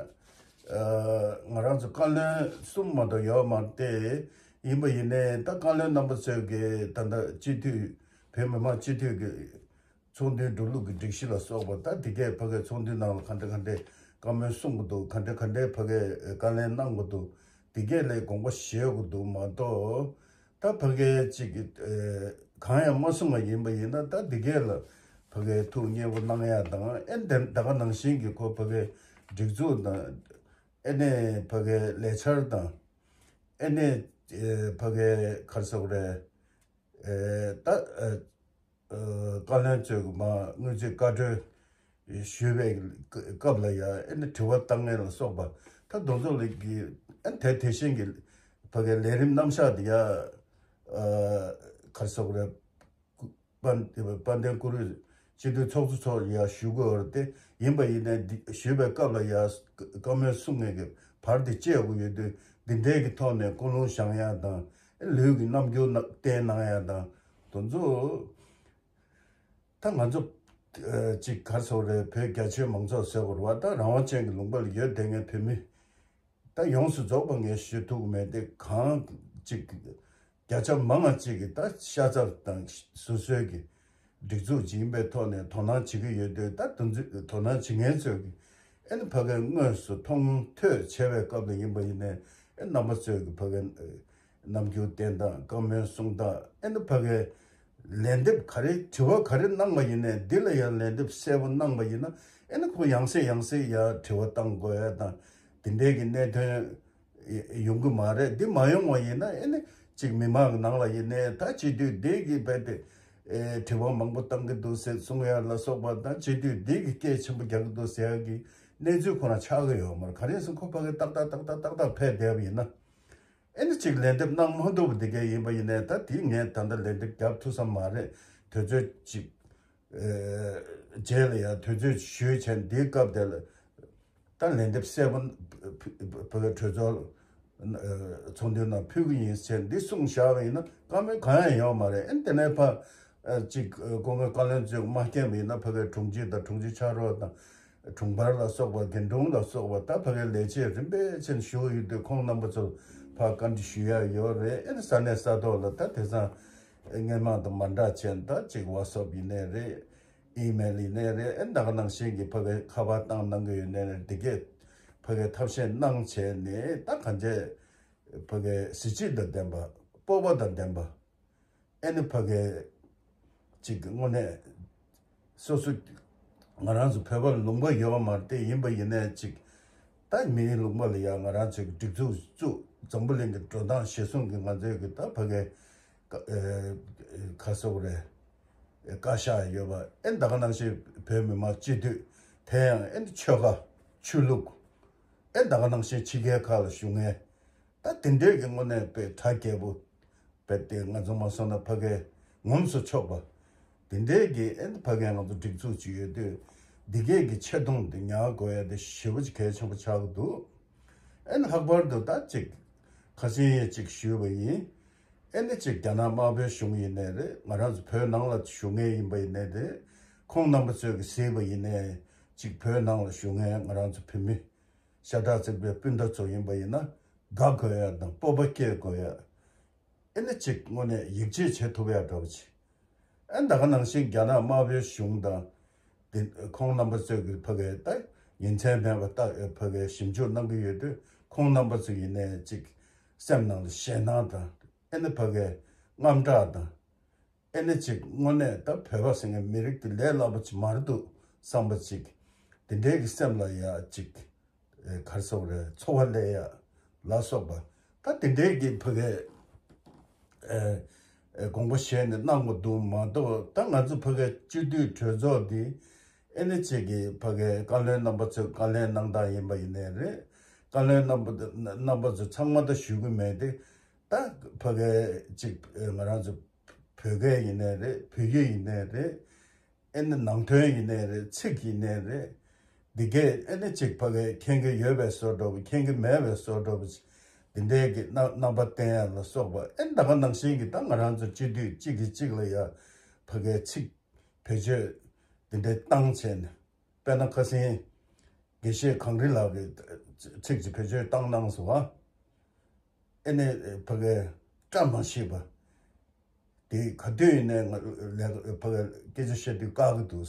ང་རང་ཚོ་བཀའ་བློན་གསུམ་མ་གཏོགས་ཡོད་མ་རེད་དེ། ཡིན་པ་ཡིན་ནའི་ད་བཀའ་བློན་རྣམ་པ་ཚོས་ཀྱི་ད་ལྟ་སྤྱི་འཐུས་བོད་མི་མང་སྤྱི་འཐུས་ཀྱི་ཚོགས་འདུའི་འགྲོ་ལུགས་ཀྱི་སྒྲིག་གཞི་ལ་སོགས་པ། ད་དེ་གས་ཕ་གིའི་ཚོགས་འདུའི་ནང་ལ་ག་འདྲ་ག་འདྲའི་བཀའ་མོལ་གསུང་གི་འདུག་ག་འདྲ་ག་འདྲའི་ཕ་གིའི་བཀའ་ལན་གནང་གི་འདུག་དེ་གས་ལ་དགོངས་པ་བཞེས་དགོས་འདུག་མ་གཏོགས། ད་ཕ་གིའི་གཅིག་གི་ཨེ་གང་ཡང་མ་གསུངས་པ་ཡིན་པ་ཡིན་ན། ད་འདི་གས་ལ་ཕ་གིའི་ཐུགས་མཉེས་པོ་གནང་ཡ་དང་། ཨེ་འདི་ད་ག་ནང་བཞིན་གྱི་ཁོ་ཕ་གིའི་སྒྲིག་འཛུགས་དང་། ཨེ་ནས་ཕ་གིའི་ལས་འཆར་དང་། ཨེ་ནས་ཨེ་ཕ་གིའི་ག་རེ་ཟེར་དགོས་རེད། ཨེ་ད་ཨེ་ཨ་བཀའ་བློན་ཚོས་མ་སྔོན་ཚེ་བཀའ་འཁྲོལ་ཞུས་པའི་སྐབས་ལ་ཡང་ཨེ་ནི་དྲི་བ་བཏང་མཁན་ལ་སོགས་པ། ད་དེ་ཚོ་ལ་གི་ཨེ་དེ་དེ་བཞིན་གྱི་ཕ་གིའི་ལས་རིམ་རྣམ་གཞག་དེ་ཡང་ཨ་ག་རེ་ཟེར་དགོས་རེད། དཔལ་དཔལ་ལྡན་བཀུར་འོས་སྤྱི་འཐུས་ཚོགས་གཙོ་མཆོག་ཡང་ཞུ་དགོས་པ་རེད་དེ། ཡིན་པ་ཡིན་ནའི་འདི་ཞུས་པའི་སྐབས་ལ་ཡང་བཀའ་མོལ་གསུང་མཁན་གྱི་བར་དེ་བཅད་དགོས་ཡོད་དུས། འདི་འདྲའི་གི་ཐོག་ནས་ཀུན་སློང་བཞེངས་ཡ་དང་། ལུས་ཀྱི་རྣམ་འགྱུར་བསྟན་གནང་ཡ་དང་། དེ་ཚོ་ད་ང་ཚོ་ཨ་ཅིག་ག་རེ་ཟེར་དགོས་རེད། བོད་རྒྱ་ཆེའི་མང་ཚོགས་ཟེར་དགོས་རེད་བ། ད་རང་དབང་ཅན་གྱི་ལུང་པ་ལ་ཡོད་བསྡད་མཁན་བོད་མི་ད་ཡོངས་སུ་རྫོགས་པ་ངས་ཞུ་ཐུབ་ཀྱི་མེད་དེ། གང་ཅིག་བརྒྱ་ཆ་མང་བ་ཅིག་གིས་ད་ཤ་ཚ་དང་སོ་སོའི་གི་སྒྲིག་འཛུགས་སྦྱིན་པའི་ཐོག་ནས་དོ་སྣང་བྱེད་ཀྱི་ཡོད་དུས། ད་དེ་ཚོ་དོ་སྣང་བྱེད་མཁན་ཚོས་ཀྱི་ཨེ་ནི་ཕ་གིའི་དངོས་སུ་མཐོང་ཐོས་བྱས་པའི་སྐབས་ལ་ཡིན་པ་ཡིན་ནའི། ཨེ་རྣམ་པ་ཚོས་ཀྱི་ཕ་གིའི་རྣམ་འགྱུར་བསྟན་སྟངས། བཀའ་མོལ་གསུང་སྟངས། ཨེ་ནི་ཕ་གིའི་ལན་འདེབས་ག་རེ་དྲི་བ་ག་རེ་གནང་བ་ཡིན་ནའི་འདི་ལ་ཡང་ལན་འདེབས་གསལ་པོ་གནང་བ་ཡིན་ན། ཨེ་ནི་ཁོ་ཡང་སེ་ཡང་སེ་ཡང་དྲི་བ་བཏང་དགོས་ཡ་དང་། འདི་འདྲའི་གི་གནད་དོན་ཡོང་གི་མ་རེད། འདི་མ་ཡོང་བ་ཡིན་ན་ཨེ་ནི་ཅིག་མི་མང་གི་ནང་ལ་ཡིན་ནའི་ད་སྤྱི་འཐུས་འདི་གིས་རྦད་དེ་ཨེ་དྲི་བ་མང་པོ་བཏང་གི་འདུག་ཟེར་གསུང་ཡ་ལ་སོགས་པ་དང་། སྤྱི་འཐུས་འདི་གིས་སྐད་ཆེན་པོ་རྒྱག་གི་འདུག་ཟེར་ཡ་གི་གནས་ཚུལ་ཁོ་རང་ཆགས་ཀྱི་ཡོད་མ་རེད། ག་རེ་ཟེར་ན་ཁོ་ཕ་གིར་ཏག་ཏག་ཏག་ཏག་ཏག་ཏག་ཕེབས་བསྡད་པ་ཡིན་ན། ཨེ་ནི་ཅིག་ལན་འདེབས་གནང་མ་ཐུབ་པ་འདི་གས་ཡིན་པ་ཡིན་ནའི། ད་དེ་ངས་ད་ལྟ་ལན་འདེབས་རྒྱབ་ཐུབ་ས་མ་རེད། དུས་ཚོད་ཅིག་ རྗེས་ལ་ཡང་དུས་ཚོད་ཞུས་བྱས་འདིའི་སྐབས་དེ་ལ་ད་ལན་འདེབས་གསལ་པོ་བོད་པའི་གྲོས་ཚོགས་ཚོགས་འདུའི་ནང་ཕུལ་གི་ཡིན་ཟེར་འདི་གསུངས་བཞག་པ་ཡིན་ན་བཀའ་མོལ་གང་ཡང་ཡོད་མ་རེད། ཨེ་དེ་ནས་ཕ་ཅིག་སྐུ་ངོ་བཀའ་བློན་ཚོས་མ་མཁྱེན་པ་ཡིན་ན་ཕ་གའི་དྲུང་ཆེ་དང་དྲུང་ཆེ་ཕྱག་རོགས་དང་། དྲུང་འཕར་ལ་སོགས་པ་དགེ་དྲུང་ལ་སོགས་པ་ད་ཕ་གའི་ལས་བྱེད་རིམ་པས་ཕྱིན་བཞུགས་ཡོད་དུས་ཁོང་རྣམ་པ་ཚོར་ཕར་བཀའ་འདྲི་ཞུ་ཡ་ཡོད་རེད། ཨེ་ས་གནས་ས་ཐོག་ལ་ད་དེང་སང་སྔོན་མ་དང་མ་འདྲ་བྱས་ད་ཅིག་ཝ་སོབ་ཡིན་ནའི་རེད། ཨི་མེལ་ཡིན་ནའི་རེད། ཨེ་ད་ག་ནང་བཞིན་གྱི་ཕ་གའི་ཁ་པར་བཏང་གནང་གི་ཡོད་ནའི་རེད། དེ་གས་ཕ་གའི་ཐབས་ཤེས་གནང་བྱས་ནས་ད་གང་བྱས་ཕ་གའི་གཟི་བརྗིད་དང་ལྡན་པ། སྤོབས་པ་དང་ལྡན་པ། ཨེ་ནི་ཕ་གའི་ཅིག་དངོས་གནས་སོ་སོ་ང་རང་ཚོ་བོད་པ་ལུང་པ་ཡོད་མ་རེད་དེ། ཡིན་པ་ཡིན་ནའི་ཅིག་ད་མིའི་ལུང་པ་ལ་ཡང་ང་རང་ཚོའི་སྒྲིག་འཛུགས་བཙུགས། འཛམ་བུ་གླིང་གི་འགྲོ་སྟངས་གཞིར་བཟུང་གི་ང་ཚོའི་གི་ད་ཕ་གའི་ཁ་སོག་རེད། བཀའ་ཤག་ཡོད་པ། ཨེ་ད་ག་ནང་བཞིན་བོད་མི་མང་སྤྱི་འཐུས། དེ་ཡང་ཨེ་ཆོལ་ཁ་ཆོས་ལུགས། ཨེ་ད་ག་ནང་བཞིན་ཕྱི་རྒྱལ་ཁག་ལ་བཞུགས་མཁན། ད་དེ་འདྲས་ཀྱི་དངོས་གནས་དཔེ་གྲ་རྒྱས་པོ། དཔེ་དེ་ང་ཚོ་མ་སོང་ན་ཕ་གའི་ངོམས་སུ་ཆོག་པ། དེ་འདྲས་ཀྱི་ཨེ་ཕ་གའི་ང་ཚོ་སྒྲིག་འཛུགས་ཅིག་ཡོད་དུས། འདི་གས་ཀྱི་ཆེ་མཐོང་དེ་ཉར་དགོས་ཡ་དེ་ཞེ་པོ་ཅིག་གལ་ཆེན་པོ་ཆགས་ཀྱི་འདུག་ཨེ་ལྷག་པར་དུ་ད་ཅིག་ཁ་སང་ཡས་ཅིག་ཞུས་པ་ཡིན། ཨེ་ནི་ཅིག་རྒྱ་ནག་དམར་པོའི་གཞུང་ཡིན་ནའི་རེད། ང་རང་ཚོ་བོད་ནང་ལ་བཞུགས་མཁན་ཡིན་པ་ཡིན་ནའི་རེད། ཁོང་རྣམ་པ་ཚོས་ཀྱི་གཟིགས་པ་ཡིན་ནའི་ཅིག་བོད་ནང་ལ་བཞུགས་མཁན་ང་རང་ཚོ་བོད་མི་ཤ་ཁྲག་གཅིག་པའི་སྤུན་ཟླ་ཚོ་ཡིན་པ་ཡིན་ན་དགའ་དགོས་ཡ་དང་སྤོབས་པ་སྐྱེ་དགོས་ཡ། ཨེ་ནི་ཅིག་དངོས་གནས་ཡིད་ཆེས་བྱེད་ཐུབ་ཡ་འདྲ་བོ་ཅིག་ཨེ་ད་ག་ནང་བཞིན་རྒྱ་ནག་དམར་པོའི་གཞུང་དང་དེ་ཁོང་རྣམ་པ་ཚོས་ཀྱི་ཕ་གའི་ད་ཉིན་མཚན་མེད་པ་ད་ཕ་གའི་ཞིབ་འཇུག་གནང་གི་ཡོད་དུས། ཁོང་རྣམ་པ་ཚོ་ཡིན་ནའི་ཅིག་སེམས་ནང་ལ་ཞེད་སྣང་དང་། ཨེ་ནི་ཕ་གའི་དངངས་སྐྲག་དང་། ཨེ་ནི་ཅིག་དངོས་གནས་ད་བོད་པ་ཟེར་མཁན་མི་རིགས་དེ་ལས་སླ་པོ་ཅིག་མ་རེད་འདུག་བསམ་པ་ཅིག་དེ་འདྲའི་གི་སེམས་ལ་ཡ་ཅིག་ཨེ་ག་རེ་ཟེར་དགོས་རེད། ཚོར་བ་སླེབས་ཡ་ལ་སོགས་པ། ད་དེ་འདྲའི་གི་ཕ་གའི་ཨེ་ཨེ་དགོངས་པ་བཞེས་ནས་གནང་དགོས་འདུག་མ་གཏོགས། ད་ང་ཚོ་ཕ་གའི་སྤྱི་འཐུས་གྲོས་ཚོགས་འདི་ཨེ་ནི་ཅིག་གི་ཕ་གའི་བཀའ་བློན་རྣམ་པ་ཚོས་བཀའ་ལན་གནང་སྟངས་ཡིན་པ་ཡིན་ནའི་རེད། བཀའ་བློན་རྣམ་པ་རྣམ་པ་ཚོ་ཚང་མ་ད་ཞུ་གི་མེད་དེ། ད་ཕ་གའི་ཅིག་ང་རང་ཚོ་བོད་སྐད་ཡིན་ནའི་རེད། བོད་ཡིག་ཡིན་ནའི་རེད། ཨེ་ནི་ནང་དོན་ཡིན་ནའི་རེད། ཚིག་ཡིན་ནའི་རེད། འདི་གས་ཨེ་ནི་ཅིག་ཕ་གའི་མཁྱེན་གྱི་ཡོད་པའི་བཟོ་འདྲ་བོ། མཁྱེན་གྱི་མེད་པའི་བཟོ་འདྲ་བོ། འདི་འདྲའི་གི་རྣམ་རྣམ་པ་བསྟན་ཡ་ལ་སོགས་པ། ཨེ་ད་ག་ནང་བཞིན་གྱི་ད་ང་རང་ཚོ་སྤྱི་འཐུས་གཅིག་གིས་གཅིག་ལ་ཡ་ཕ་གའི་ཚིག་བེད་སྤྱོད་འདི་འདྲའི་བཏང་བྱས་ནས། དཔེར་ན་ཁ་སང་དགེ་བཤེས་གངས་རི་ལགས་ཀྱིས་ཚིག་ཅིག་བེད་སྤྱོད་བཏང་གནང་སོང་བ། ཨེ་ནས་ཕ་གའི་བཀྲ་མ་ཤིས་པ། དེ་ག་དུས་ཡིན་ནའི་ང་ལས་ཕ་གའི་སྐད་ཆ་བཤད་དུས་བཀག་གི་འདུག་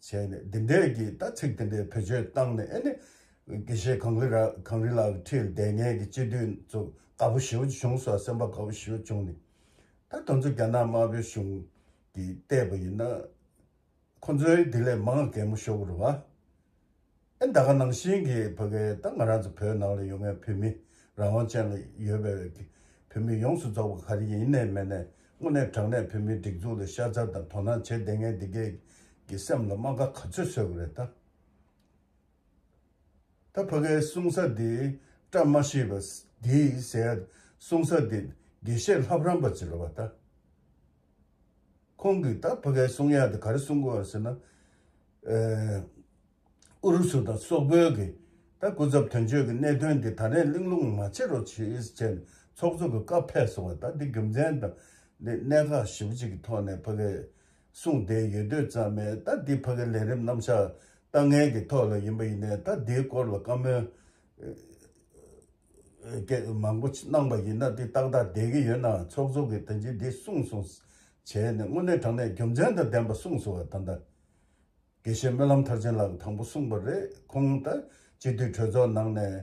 བྱས་ནས། འདི་འདྲའི་གི་ད་ཚིག་འདི་འདྲའི་བེད་སྤྱོད་བཏང་ནས། ཨེ་ནས་དགེ་བཤེས་གངས་རི་ར་གངས་རི་ལགས་ཀྱི་འཁྲིས་ལ་བསྡད་མཁན་གྱི་སྤྱི་འཐུས་ཚོ་དགའ་པོ་ཞེ་པོ་བྱུང་སོང་། སེམས་པ་དགའ་པོ་ཞེ་པོ་བྱུང་ནས། ད་དེ་ཚོ་རྒྱ་ནག་དམར་པོའི་གཞུང་གིས་བལྟས་པ་ཡིན་ན། ཁོ་ཚོའི་དེ་ལས་མང་གད་མོ་ཤོར་གི་རེད་བ། ཨེ་ད་ག་ནང་བཞིན་གྱི་ཕ་གའི་ད་ང་རང་ཚོ་བོད་ནང་ལ་ཡོད་མཁན་བོད་མི་རང་དབང་ཅན་ལ་ཡོད་པའི་བོད་མི་ཡོངས་སུ་རྫོགས་པ་ག་རེ་ཡིན་ནའི་མིན་ནའི་དངོས་གནས་དྲང་གནས་བོད་མིའི་སྒྲིག་འཛུགས་ལ་ཤ་ཚ་དང་དོ་སྣང་བྱེད་བསྡད་མཁན་འདི་གས་ཀྱི་སེམས་ལ་རྨ་ཁ་ག་ཚོད་གསོས་གི་རེད་ད། ད་ཕ་གའི་གསུང་ས་འདི་བཀྲ་མ་ཤིས་པ་འདི་ཟེར་གསུང་ས་འདི་དགེ་བཤེས་ལྷ་བྲམ་པ་ཅིག་རེད་བ་ད། ཁོང་གིས་ད་ཕ་གའི་གསུང་ཡག་དེ་ག་རེ་གསུང་གི་ཡོད་ཟེར་ན། ཨེ་ཨུ་རུ་སུ་དང་སོག་པོའི་གི་ད་སྐུ་ཚབ་དོན་གཅོད་ཀྱི་གནད་དོན་འདི་ད་རེས་གླེང་སློང་མ་བྱེད་རོགས་བྱེད་ཟེར་ནས་ཚོགས་གཙོ་གི་བཀའ་ཕེབས་སོང་བ། ད་འདི་རྒྱུ་མཚན་དང་འདི་གནད་འགག་ཞེ་པོ་ཅིག་གི་ཐོག་ནས་ཕ་གའི་གསུང་བསྡད་ཡོད་དུས་ཙམ་མེད། ད་འདི་ཕ་གའི་ལས་རིམ་རྣམ་གཞག་ལྟ་མཁན་གྱི་ཐོག་ལ་ཡིན་པ་ཡིན་ནའི་ད་འདིའི་སྐོར་ལ་བཀའ་མོལ་སྐད་མང་པོ་གནང་པ་ཡིན་ན་དེ་ཏག་ཏག་བསྡད་ཀྱི་ཡོད་ན། ཚོགས་གཙོ་གིས་ད་ཅི་འདི་གསུངས་སོང་བྱས་ནས་དངོས་གནས་དྲང་གནས་རྒྱུ་མཚན་དང་ལྡན་པ་གསུངས་སོང་བ། ད་ལྟ་དགེ་བཤེས་སྨོན་ལམ་མཐར་ཕྱིན་ལགས་ཀྱིས་དང་པོ་གསུངས་པ་རེད། ཁོང་ད་སྤྱི་འཐུས་གྲོས་ཚོགས་ནང་ནས་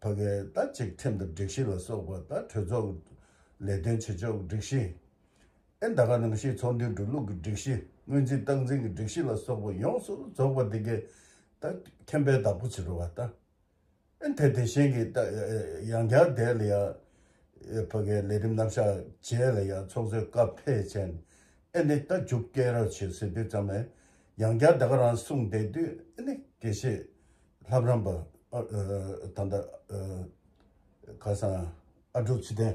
ཕ་གའི་ད་ཅིག་ཁྲིམས་དང་སྒྲིག་གཞི་ལ་སོགས་པ། ད་གྲོས་ཚོགས་ལས་དོན་བྱེད་ཕྱོགས་སྒྲིག་གཞི། ཨེ་ད་ག་ནང་བཞིན་ཚོགས་འདུའི་འགྲོ་ལུགས་ཀྱི་སྒྲིག་གཞི། སྔོན་རྩིས་སྟངས་འཛིན་གྱི་སྒྲིག་གཞི་ལ་སོགས་པ་ཡོངས་སུ་རྫོགས་པ་འདི་གའི་ད་མཁྱེན་པའི་བདག་པོ་བྱེད་རོགས་བ་ད། ཨེ་དེ་དེ་བཞིན་གྱི་ད་ཡང་བསྐྱར་དེ་ལ་ཡང་ཕ་གའི་ལས་རིམ་རྣམ་གཞག་རྗེས་ལ་ཡང་ཚོགས་གཙོས་བཀའ་ཕེབས་བྱས་ནས། ཨེ་ནི་ད་མཇུག་སྐྱེལ་རོགས་བྱེད་ཟེར་དུས་ཙམ་ནས་ཡང་བསྐྱར་ད་ག་རང་གསུངས་བསྡད་དུས། ཨེ་ནི་དགེ་བཤེས་ལྷ་བྲམ་པ་ཨ་ཨ་ད་ལྟ་ཨ་ཁ་སང་ཨ་འབྲུག་ཚེ་བརྟན་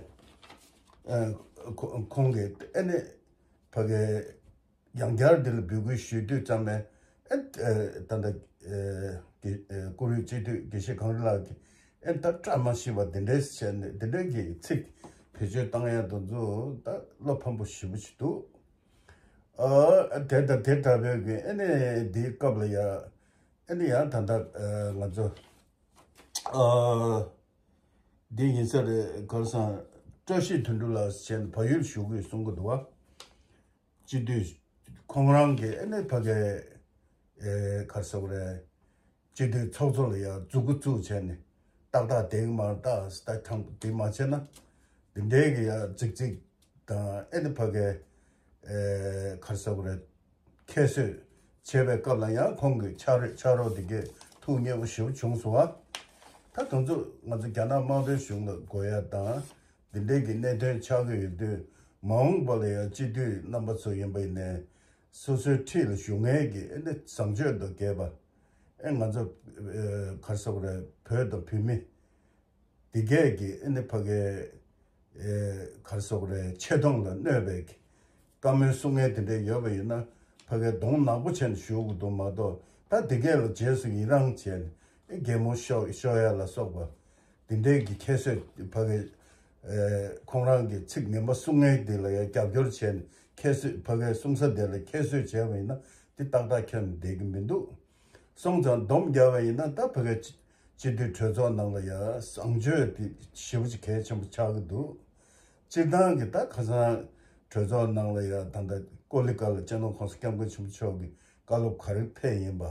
ཨ་ཁོ་ཁོང་གིས་ཨེ་ནི་ཕ་གའི་ ཡང་བསྐྱར་འདི་ལ་འབོད་སྐུལ་ཞུ་དུས་ཙམ་ནས་ཨེ་ད་ལྟ་ཨེ་དགེ་ཨེ་བཀུར་འོས་སྤྱི་འཐུས་དགེ་བཤེས་གངས་རི་ལགས་ཀྱིས་ཨེ་ད་བཀྲ་མ་ཤིས་པ་འདི་འདྲས་བྱས་ནས་འདི་འདྲས་ཀྱི་ཚིག་བེད་སྤྱོད་བཏང་ཡ་དེ་ཚོ་ད་བློ་ཕམ་པོ་ཞེ་པོ་ཞིག་འདུག་ཨ་དེ་དང་དེ་འདྲ་བའི་གི་ཨེ་ནས་འདིའི་སྐབས་ལ་ཡ་ཨེ་ནས་ཡང་ད་ལྟ་ཨ་ང་ཚོ་ཨ་འདི་ཡིན་ས་རེད། གར་སང་བཀྲ་ཤིས་དོན་གྲུབ་ལགས་བྱས་ནས་བལ་ཡུལ་བཞུགས་དགོས་གསུང་གི་འདུག་བ། སྤྱི་འཐུས་ཁོང་རང་གིས་ཨེ་ནས་ཕ་གའི་ཨེ་གར་ཟེར་དགོས་རེད། སྤྱི་འཐུས་ཚོགས་གཙོ་ལ་ཡང་མཛུབ་གུ་བཙུགས་བྱས་ནས་ཏག་ཏག་དེ་མ་ཏག་ད་ཐང་དེ་མ་བྱས་ན་འདི་འདྲའི་གི་ཡང་རྫིག་རྫིག་དང་ཨེ་ནི་ཕ་གའི་ཨེ་གར་ཟེར་དགོས་རེད། ཁྱད་གསོད་བྱས་པའི་སྐབས་ལ་ཡང་ཁོང་གི་ཕྱག་རོགས་ཕྱག་རོགས་དེ་གས་ཐུགས་མཉེས་པོ་ཞེ་པོ་བྱུང་སོང་བ། ད་དེ་ཚོ་ང་ཚོ་རྒྱ་ནག་དམར་པོའི་གཞུང་ལ་དགོས་ཡ་དང་འདི་འདྲའི་གི་གནད་དོན་ཆགས་ཀྱི་ཡོད་དུས་མ་འོངས་པ་ལ་ཡང་སྤྱི་འཐུས་རྣམ་པ་ཚོ་ཡིན་པ་ཡིན་ནའི་སོ་སོའི་འཁྲིས་ལ་བཞུགས་མཁན་གྱི་ཨེ་ནི་བཟང་སྤྱོད་དང་རྒྱས་པ་ཨེ་ང་ཚོ་ཨེ་གར་ཟེར་དགོས་རེད། བོད་དང་བོད་མི་འདི་གས་ཀྱི་ཨེ་ནི་ཕ་གའི་ཨེ་གར་ཟེར་དགོས་རེད། ཆེ་མཐོང་ལ་གནོད་པའི་གི་བཀའ་མོལ་གསུང་མཁན་དེ་འདྲ་ཡོད་པ་ཡིན་ན་ཕ་གའི་གདོང་ནག་པོ་བྱས་ནས་བཞུགས་དགོས་འདུག་མ་གཏོགས་ད་འདི་གས་ལ་རྗེས་སུ་ཡི་རང་བྱས་ནས་ཨེ་གད་མོ་ཤོར་ཤོར་ཡ་ལ་སོགས་པ་འདི་འདྲའི་གི་ཁྱད་གསོད་ཕ་གའི་ཨེ་ཁོང་རང་གི་ཚིག་ངན་པ་གསུང་མཁན་འདི་ལ་ཡང་རྒྱབ་སྐྱོར་བྱས་ནས་ཁྱད་གསོད་ཕ་གའི་གསུང་ས་དེ་ལ་ཁྱད་གསོད་བྱས་པ་ཡིན་ན་འདི་ཏག་ཏག་ཁྱོན་ནས་བསྡད་ཀྱི་མི་འདུག་སོང་ཙང་སྡོམ་རྒྱག་པ་ཡིན་ན་ད་ཕ་གའི་སྤྱི་འཐུས་གྲོས་ཚོགས་ནང་ལ་ཡང་བཟང་སྤྱོད་དེ་ཞེ་པོ་ཅིག་གལ་ཆེན་པོ་ཆགས་ཀྱི་འདུག་སྤྱིར་བཏང་གི་ད་ཁ་སང་གྲོས་ཚོགས་ནང་ལ་ཡང་ད་ལྟ་ཀོ་ལི་གྷལ་ལ་སྤྱི་ནོར་༸གོང་ས་༸སྐྱབས་མགོན་ཆེན་པོ་མཆོག་གི་བཀའ་སློབ་ག་རེ་ཕེབས་ཡིན་པ།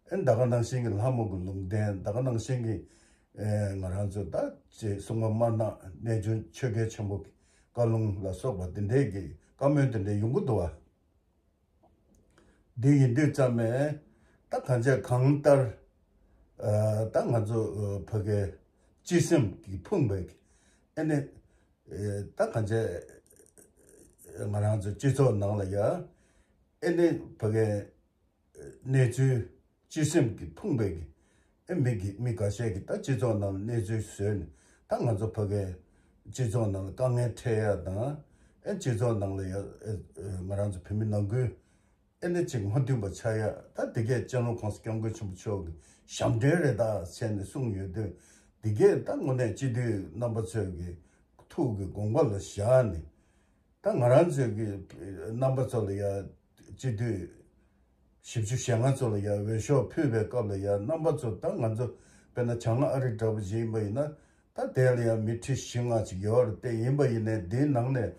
ཨེ་ད་ག་ནང་བཞིན་གྱི་ལྷ་མོ་གི་ལུང་བསྟན་ད་ག་ནང་བཞིན་གྱི་ཨེ་ང་རང་ཚོ་ད་ཅེས་གསུང་མ་དམར་ནག་གནས་ཆུང་ཆོས་རྒྱལ་ཆེན་པོ་གི་བཀའ་ལུང་ལ་སོགས་པ་འདི་འདྲའི་གི་བཀའ་མོལ་འདི་འདྲའི་ཡོང་གི་འདུག་བ། འདི་ཡིན་དུས་ཙམ་ནས་ད་གང་བྱས་གང་ལྟར་ཨ་ད་ང་ཚོ་ཨ་ཕ་གའི་སྤྱི་སེམས་ཀྱི་ཕུང་བའི་ཨེ་ནི་ཨེ་ད་གང་བྱས་ང་རང་ཚོ་སྤྱི་ཚོགས་ནང་ལ་ཡ་ཨེ་ནི་ཕ་གའི་གནས་ཚུལ་སྤྱི་སེམས་ཀྱི་ཕུང་བའི་གི་ཨེ་མི་གི་མི་འགའ་ཤས་ཀྱིས་ད་སྤྱི་ཚོགས་ནང་ལ་གནས་ཚུལ་བཟོས་ནས་ད་ང་ཚོ་ཕ་གའི་སྤྱི་ཚོགས་ནང་ལ་དཀའ་ངལ་འཕྲད་ཡ་དང་ཨེ་སྤྱི་ཚོགས་ནང་ལ་ཡ་ཨེ་ཨེ་ང་རང་ཚོ་བོད་མི་ནང་ཁུལ་ཨེ་ནི་ཅིག་མ་མཐུན་པ་ཆགས་ཡ་ད་འདི་གས་སྤྱི་ནོར་༸གོང་ས་༸སྐྱབས་མགོན་ཆེན་པོ་མཆོག་གི་ཞབས་འདྲེན་རེད་ད་ཟེར་ནས་གསུངས་ཡོད་དུས་འདི་གས་ད་དངོས་གནས་སྤྱི་འཐུས་རྣམ་པ་ཚོས་ཀྱི་ཐུགས་ཀྱི་དགོངས་པ་ལ་བཞག་ནས། ད་ང་རང་ཚོའི་གི་རྣམ་པ་ཚོ་ལ་ཡ་སྤྱི་འཐུས་བཞི་བཅུ་ཞེ་ལྔ་ཚོ་ལ་ཡ་འོས་ཤོག་ཕུལ་བའི་སྐབས་ལ་ཡ་རྣམ་པ་ཚོ་ད་ང་ཚོ་དཔེར་ན་བྱང་ཨ་རི་འདྲ་པོ་ཞིག་ཡིན་པ་ཡིན་ན་ད་དེ་ལ་ཡ་མི་ཁྲི་བཞི་ལྔ་ཅིག་ཡོད་རེད་དེ་ཡིན་པ་ཡིན་ནའི་འདིའི་ནང་ནས་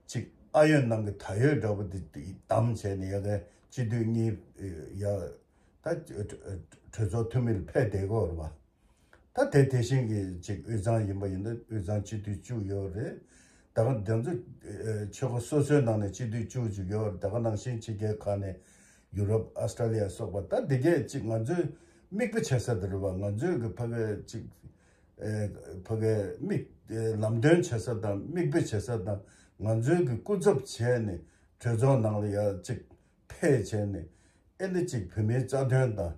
ཅིག་ཨ་ཡོད་ནང་གི་ད་ཡོད་འདྲ་པོ་འདི་བདམས་བྱས་ནས་ཡ་གའི་སྤྱི་འཐུས་གཉིས་ཡ་ད་གྲོས་ཚོགས་འཐུས་མི་ལ་ཕེབས་བསྡད་ཀྱི་ཡོད་རེད་བ། ད་དེ་དེ་བཞིན་གྱི་ཅིག་དབུས་གཙང་ཡིན་པ་ཡིན་ན་དབུས་གཙང་སྤྱི་འཐུས་བཅུ་ཡོད་རེད། ད་ག་དེ་ཚོ་ཨེ་ཆོལ་ཁ་སོ་སོའི་ནང་ནས་སྤྱི་འཐུས་བཅུ་གཅིག་ཡོད་རེད། ད་ག་ནང་བཞིན་ཕྱི་རྒྱལ་ཁག་ནས་ཡུ་རོབ་ཨ་སི་ཏྲ་ལི་ཡ་སོགས་པ་ད་འདི་གས་ཅིག་ང་ཚོའི་མིག་དཔེ་བྱེད་ས་དེ་རེད་བ། ང་ཚོའི་གི་ཕ་གའི་ཅིག་ཨེ་ཕ་གའི་མིག་ཨེ་ལམ་སྟོན་བྱེད་ས་དང་མིག་དཔེ་བྱེད་ས་དང་ང་ཚོའི་གི་སྐུ་ཚབ་བྱས་ནས་གྲོས་ཚོགས་ནང་ལ་ཡ་ཅིག་ཕེབས་བྱས་ནས་ཨེ་འདི་ཅིག་བོད་མིའི་རྩ་དོན་དང་།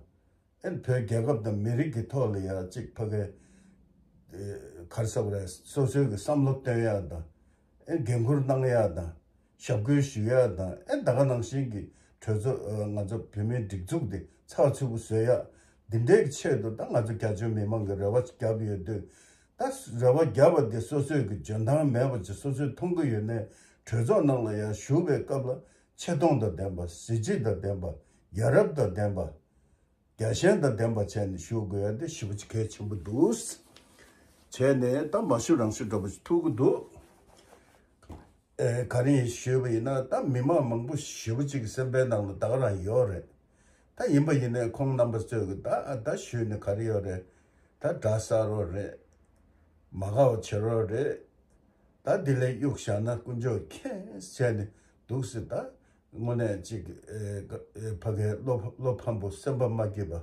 ཨེ་བོད་རྒྱལ་ཁབ་དང་མི་རིགས་ཀྱི་ཐོག་ལ་ཡང་གཅིག་ཕ་གི་ཨེ་ག་རེ་ཟེར་དགོས་རེད། སོ་སོའི་གི་བསམ་བློ་བཏོན་ཡག་དང་། ཨེ་འགན་འཁུར་གནང་ཡག་དང་། ཞབས་སྐུལ་ཞུ་ཡག་དང་། ཨེ་ད་ག་ནང་བཞིན་གྱི་གྲོས་ཚོགས་ཨེ་ང་ཚོ་བོད་མིའི་སྒྲིག་འཛུགས་འདི་ཚགས་ཚུད་པོ་བཟོ་ཡག་འདི་འདྲའི་གི་ཆེད་དུ་ད་ང་ཚོ་རྒྱ་ཆེའི་མི་མང་གི་རེ་བ་བརྒྱབ་ཡོད་དུས། ད་རེ་བ་བརྒྱབ་པ་འདི་སོ་སོའི་གི་འཇོན་ཐང་མེད་པ་ཅིག་སོ་སོས་མཐོང་གི་ཡོད་ནའི་གྲོས་ཚོགས་ནང་ལ་ཡང་ཞུགས་པའི་སྐབས་ལ་ཆེ་མཐོང་དང་ལྡན་པ། གཟི་བརྗིད་དང་ལྡན་པ། ཡ་རབས་དང་ལྡན་པ། རྒྱལ་ཞེན་དང་ལྡན་པ་བྱས་ནས་ཞུ་དགོས་ཡ་དེ་ཞེ་པོ་ཅིག་གལ་ཆེན་པོ་འདུག་བྱས་ནས་ད་མ་ཞུ་རང་ཞུ་འདྲ་པོ་ཞིག་ཐུག་གི་འདུག་ཨེ་ག་རེ་ཡིན་ཞུས་པ་ཡིན་ན་ད་མི་མང་མང་པོ་ཞེ་པོ་ཅིག་གི་སེམས་པའི་ནང་ལ་ད་ག་རང་ཡོད་རེད། ད་ཡིན་པ་ཡིན་ནའི་ཁོང་རྣམ་པ་ཚོས་གི་ད་ཨ་ད་ཞུས་ནས་ག་རེ་ཡོད་རེད། ད་འདྲ་ས་རོ་རེད། མ་དགའ་བ་བྱེད་རོགས་རེད། ད་འདི་ལས་གཡུག་བཞག་ན་དཀོན་མཆོག་མཁྱེན་བྱས་ནས་འདུག་སེ་ད་དངོས་གནས་ཅིག་ཨེ་ཨེ་ཕ་གའི་བློ་བློ་ཕམ་པོ་སེམས་པ་མ་སྐྱིད་པ་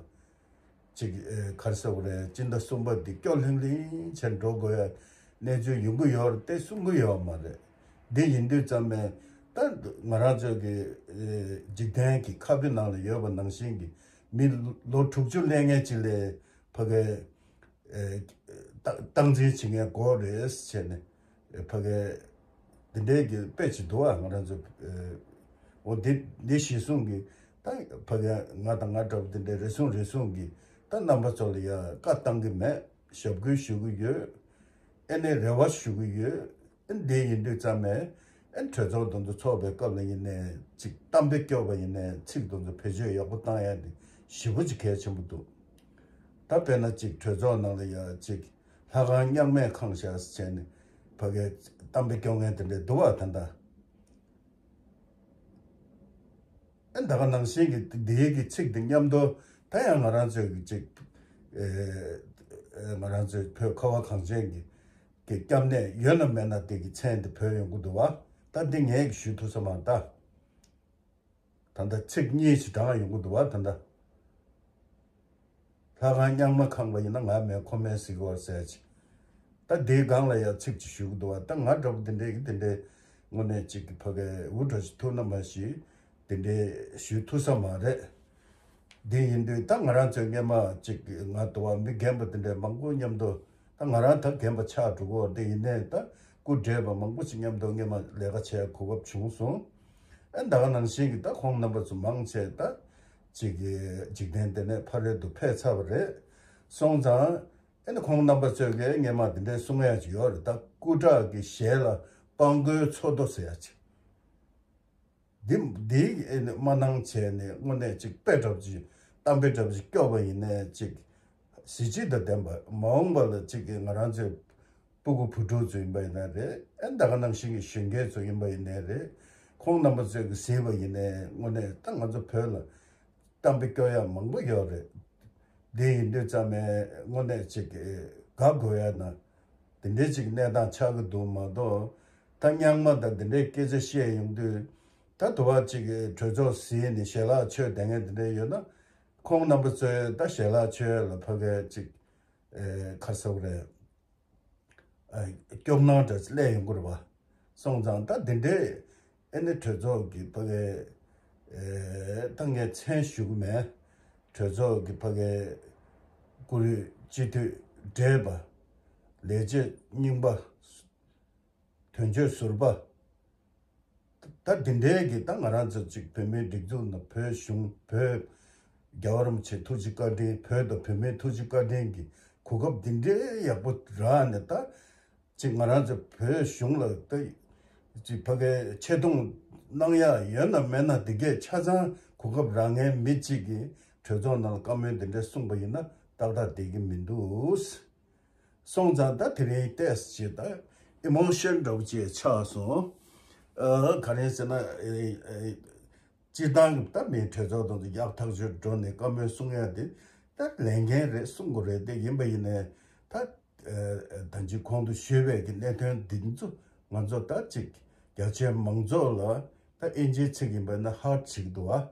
ཅིག་ཨེ་ག་རེ་ཟེར་དགོས་རེད། སྤྱི་ཟླ་གསུམ་པ་འདི་སྐྱོ་ལྷིང་ལྷིང་བྱས་འགྲོ་དགོས་ཡ་གནས་ཚུལ་ཡོང་གི་ཡོད་རེད་དེ་གསུང་གི་ཡོད་མ་རེད། འདི་ཡིན་དུས་ཙམ་ནས་ད་ང་རང་ཚོ་གི་ཨེ་འཇིག་རྟེན་གྱི་ཁ་དཔེ་ནང་ལ་ཡོད་པ་ནང་བཞིན་གྱི་མི་ལོ་དྲུག་ཅུ་སླེབས་མཁན་ཅིག་ལ་ཕ་གའི་ཨེ་སྟངས་སྟངས་འཛིན་བྱེད་མཁན་དགོས་རེད་ཟེར་ནས་ཕ་གའི་འདི་འདྲའི་གི་དཔེ་ཅིག་འདུག་ཨ། ང་རང་ཚོ་ཨེ་ འོ་འདི་འདི་གཞི་བཟུང་གི་ད་ཕ་གི་ང་དང་ང་འདྲ་པོ་དེ་འདྲའི་རེ་ཟུང་རེ་ཟུང་གི་ད་རྣམ་པ་ཚོ་ལ་ཡ་བཀའ་བཏང་གི་མེད། ཞབས་སྐུལ་ཞུ་གི་ཡོད། ཨེ་ནས་རེ་བ་ཞུ་གི་ཡོད། ཨེ་འདི་ཡིན་དུས་ཙམ་མེད། ཨེ་གྲོས་ཚོགས་དེ་ཚོ་ཚོགས་པའི་སྐབས་ལ་ཡིན་ནས་ཅིག་གཏམ་དཔེ་སྐྱོར་བ་ཡིན་ནས་ཚིག་དེ་ཚོ་བེད་སྤྱོད་ཡག་པོ་བཏང་ཡ་དེ་ཞེ་པོ་ཅིག་གལ་ཆེན་པོ་འདུག་ད་དཔེར་ན་ཅིག་གྲོས་ཚོགས་ནང་ལ་ཡ་ཅིག་ལྷ་ཁང་རྙིང་མའི་ཁང་བཞག་ཟེར་བྱས་ནས་ཕ་གིའི་གཏམ་དཔེ་སྐྱོར་མཁན་དེ་འདྲ་འདུག་བ། ད་ལྟ། ཨེ་ད་ག་ནང་བཞིན་གྱི་འདིའི་གི་ཚིག་འདི་མཉམ་དུ་ད་ཡང་ང་རང་ཚོའི་གི་ཅིག་ཨེ་ང་རང་ཚོའི་བོད་ཁ་བ་གངས་ཅན་གྱི་གི་སྐྱབས་གནས་ཡོད་ན་མེད་ན་དེ་གི་མཚན་དེ་བོས་ཡོང་གི་འདུག་བ། ད་འདི་ངས་གི་ཞུ་ཐུབ་ས་མ་རེད་ད། ད་ལྟ་ཚིག་གཉིས་ཤིག་བགྲང་ཡོང་གི་འདུག་བ། ད་ལྟ། ལྷ་ཁང་རྙིང་མ་ཁང་པ་ཡིན་ན་ང་མེད་ཁོ་མེད་ཟེར་གི་བར་ཟེར་ཅིག་ད་དེའི་སྒང་ལ་ཡང་ཚིག་ཅིག་ཞུ་གི་འདུག་བ། ད་ང་འདྲ་པོ་དེ་འདྲའི་གི་དེ་འདྲའི་དངོས་གནས་ཅིག་གི་ཕ་གའི་འུ་འདྲ་ཞིག་ཐུག་ན་མ་གཞི་དེ་འདྲའི་ཞུ་ཐུབ་ས་མ་རེད། དེ་ཡིན་དུས་ད་ང་རང་ཚོའི་སྔས་མ་ཅིག་ང་དུ་བ་མི་རྒན་པ་དེ་འདྲའི་མང་པོ་མཉམ་དུ་ད་ང་རང་ད་རྒན་པ་ཆགས་འགྲོ་གི་བ། དེ་ཡིན་ནའི་ད་སྐུ་བགྲེས་པ་མང་པོ་ཅིག་མཉམ་དུ་སྔས་མ་ལས་ཀ་བྱེད་གོ་སྐབས་བྱུང་སོང་། ཨ་ད་ག་ནང་བཞིན་གྱི་ད་ཁོང་རྣམ་པ་ཚོ་མང་ཆེ་ད་ཅིག་གི་འཇིག་རྟེན་འདི་ནས་ཕ་རོལ་ཏུ་ཕེབས་ཚར་བ་རེད། སོང་ཙང་ཨ་ནི་ཁོང་རྣམ་པ་ཚོས་གི་སྔས་མ་འདི་འདྲའི་གསུང་ཡ་ཅིག་ཡོད་རེད། ད་སྐུ་དྲག་གི་ཞལ་ལ་སྤྲང་པོའི་མཚོ་རྡོ་ཟེར་ཡ་ཅིག་འདི་འདིའི་ཨ་ནི་མ་གནང་བྱས་ནས་དངོས་གནས་ཅིག་དཔེ་འདྲ་པོ་ཅིག་གཏམ་དཔེ་འདྲ་པོ་ཅིག་སྐྱོར་བ་ཡིན་ནའི་ཅིག་གཟི་བརྗིད་དང་ལྡན་པ། མ་འོངས་པ་ལ་ཅིག་གི་ང་རང་ཚོའི་སྤུ་གུ་བུ་ཕྲུག་ཚོ་ཡིན་པ་ཡིན་ན་རེད། ཨ་ད་ག་ནང་བཞིན་གྱི་གཞོན་སྐྱེས་ཚོ་ཡིན་པ་ཡིན་ནའི་རེད། ཁོང་རྣམ་པ་ཚོས་གི་གཟིགས་པ་ཡིན་ནའི་དངོས་གནས་ད་ང་ཚོ་བོད་ལ་གཏམ་དཔེ་སྐྱོར་ཡ་མང་པོ་ཡོད་རེད། འདི་ཡིན་དུས་ཙམ་མེད་དངོས་གནས་ཅིག་གི་དགའ་དགོས་ཡ་ན་དེ་འདྲའི་ཅིག་གནས་སྟངས་ཆགས་ཀྱི་འདུག་མ་གཏོགས། ད་རྙིང་མ་དང་དེ་འདྲའི་སྐད་ཆ་བཤད་ཡོང་དུས་ད་དུ་བ་ཅིག་གི་གྲོས་ཚོགས་ཟིན་ནས་ཞལ་ལག་མཆོད་བསྡད་མཁན་དེ་འདྲ་ཡོད་ན། ཁོང་རྣམ་པ་ཚོས་ད་ཞལ་ལག་མཆོད་ལ་ཕ་གའི་ཅིག་ཨེ་ཁ་སོག་རེད། ཨེ་སྐྱོབ་གནང་འདྲ་སླེབས་ཡོང་གི་རེད་བ། སོང་ཙང་ད་འདི་འདྲའི་ཨེ་ནི་གྲོས་ཚོགས་ཀྱི་ཕ་གའི་ཨེ་ད་ངས་མཚན་ཞུ་གི་མེད། གྲོས་ཚོགས་ཀྱི་ཕ་གའི་བཀུར་འོས་སྤྱི་འཐུས་བགྲེས་པ། ལས་བྱེད་རྙིང་པ། དོན་གཅོད་ཟུར་པ། ད་འདི་འདྲའི་གི་ད་ང་རང་ཚོ་ཅིག་བོད་མིའི་སྒྲིག་འཛུགས་ནང་བོད་གཞུང་བོད་རྒྱལ་བ་རིན་པོ་ཆེ་ཐུགས་རྗེ་བཀའ་དྲིན། བོད་དང་བོད་མིའི་ཐུགས་རྗེ་བཀའ་དྲིན་གྱི་གོ་སྐབས་འདི་འདྲའི་ཡག་པོ་རག་ནས། ད་ཅིག་ང་རང་ཚོ་བོད་གཞུང་ལ་ད་ཅིག་ཕ་གའི་ཆེ་མཐོང་གནང་ཡ་ཡོད་ན་མེད་ན་འདི་གས་ཆ་ཚང་གོ་སྐབས་རག་མཁན་མི་གཅིག་གིས་གྲོས་ཚོགས་ནང་ལ་བཀའ་མོལ་འདི་འདྲ་གསུངས་པ་ཡིན་ན་ཏག་ཏག་བསྡད་ཀྱི་མི་འདུག་སོང་ཙང་ད་དེ་རིང་ཏོག་ཙམ་ཅིག་ད་ཨི་མོ་ཤན་འདྲ་པོ་ཅིག་ཆགས་སོང་། ཨ་ག་རེ་ཟེར་ན་ཨེ་ཨེ་སྤྱིར་བཏང་གི་ད་མིའི་གྲོས་ཚོགས་དང་དུ་ཡག་ཐག་ཆོད་འགྲོ་ནས་བཀའ་མོལ་གསུང་ཡ་དེ་ད་ལས་འགན་རེད། གསུང་དགོས་རེད། དེ་ཡིན་པ་ཡིན་ནའི་ད་ཨེ་ད་ཅི་གོང་དུ་ཞུས་པའི་གི་གནད་དོན་འདི་ཚོ་ང་ཚོ་ད་ཅིག་རྒྱ་ཆེའི་མང་ཚོགས་ལ་ད་ཨིན་ཇིའི་ཚིག་ཡིན་པ་ན་ཧར་ཊི་བྱེད་ཀྱི་འདུག་བ།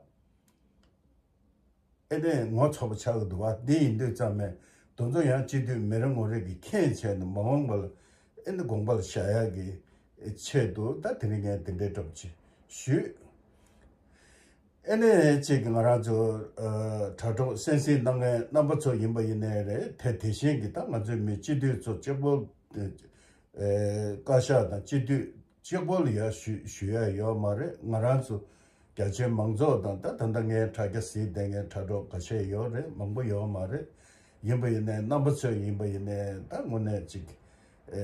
ཨེ་ནས་ངོ་ཚ་པོ་ཆགས་ཀྱི་འདུག་བ། འདི་ཡིན་དུས་ཙམ་མེད་དེ་ཚོ་ཡང་སྤྱི་འཐུས་མི་རེ་ངོ་རེ་གིས་མཁྱེན་བྱས་ནས་མ་འོངས་པ་ལ་ཨེ་ནས་དགོངས་པ་ལ་བཞག་ཡག་གི་ཆེད་དུ་ད་དེ་རིང་ངས་འདི་འདྲའི་གྲབས་ཅིག་ཞུས། ཨེ་ནས་ཅིག་ང་རང་ཚོ་ཨ་དྲ་གྲོགས་གསན་གཟིགས་གནང་མཁན་རྣམ་པ་ཚོ་ཡིན་པ་ཡིན་ནའི་རེད། དེ་དེ་བཞིན་གྱི་ད་ང་ཚོའི་མི་སྤྱི་འཐུས་ཚོ་གཅིག་པོ་ཨེ་བཀའ་ཤག་དང་སྤྱི་འཐུས་གཅིག་པོ་ལ་ཡ་ཞུ་ཞུ་ཡ་ཡོད་མ་རེད། ང་རང་ཚོ་རྒྱ་ཆེའི་མང་ཚོགས་དང་ད་ད་ལྟ་ངའི་དྲ་རྒྱ་གཟིགས་བསྡད་མཁན་དྲ་གྲོགས་འགའ་ཤས་ཡོད་རེད། མང་པོ་ཡོད་མ་རེད། ཡིན་པ་ཡིན་ནའི་རྣམ་པ་ཚོས་ཡིན་པ་ཡིན་ནའི་ད་དངོས་གནས་ཅིག་ཨེ་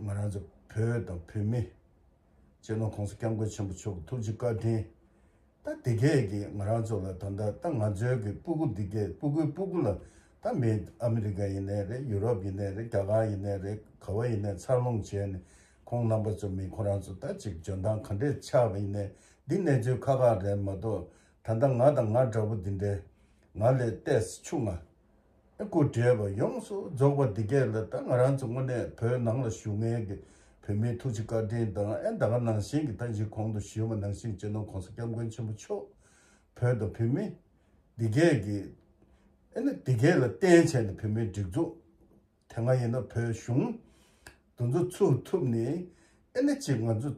ང་རང་ཚོ་བོད་དང་བོད་མི་སྤྱི་ནོར་༸གོང་ས་༸སྐྱབས་མགོན་ཆེན་པོ་མཆོག་གི་ཐུགས་རྗེ་བཀའ་དྲིན། ད་དེ་གས་ཀྱིས་ང་རང་ཚོ་ལ་ད་ལྟ་ད་ང་ཚོའི་གི་སྤུ་གུ་འདི་གས་སྤུ་གུའི་སྤུ་གུ་ལ་ད་མི་ཨ་མི་རི་ཀ་ཡིན་ནའི་རེད། ཡུ་རོབ་ཡིན་ནའི་རེད། རྒྱ་གར་ཡིན་ནའི་རེད། ག་བ་ཡིན་ནའི་འཚར་ལོངས་བྱས་ནས་ཁོང་རྣམ་པ་ཚོ་མི་ཁོ་རང་ཚོ་ད་ཅིག་འཇོན་ཐང་ག་འདྲས་ཆགས་པ་ཡིན་ནའི་འདི་གནས་ཚུལ་ཁག་ཁག་རེད་མ་གཏོགས། ད་ལྟ་ང་དང་ང་འདྲ་པོ་འདི་འདྲའི་ང་ལས་ཏོག་ཙམ་ཆུང་ང་ཨེ་སྐུ་བགྲེས་པ་ཡོངས་སུ་རྫོགས་པ་འདི་གས་ལ་ད་ང་རང་ཚོ་དངོས་གནས་བོད་ནང་ལ་བཞུགས་མཁན་གྱི་བོད་མིའི་ཐུགས་རྗེ་བཀའ་དྲིན་དང་། ཨེ་ད་ག་ནང་བཞིན་གྱི་ད་ཅི་གོང་དུ་ཞུས་པ་ནང་བཞིན་སྤྱི་ནོར་༸གོང་ས་༸སྐྱབས་མགོན་ཆེན་པོ་མཆོག་བོད་དང་བོད་མི་འདི་གས་ཀྱི་ཨེ་ནི་འདི་གས་ལ་བརྟེན་བྱས་ནས་བོད་མིའི་སྒྲིག་འཛུགས་དེ་སྔ་ཡིན་ན་བོད་གཞུང་དེ་ཚོ་ཚུགས་ཐུབ་ནས་ཨེ་ནི་ཅིག་ང་ཚོ་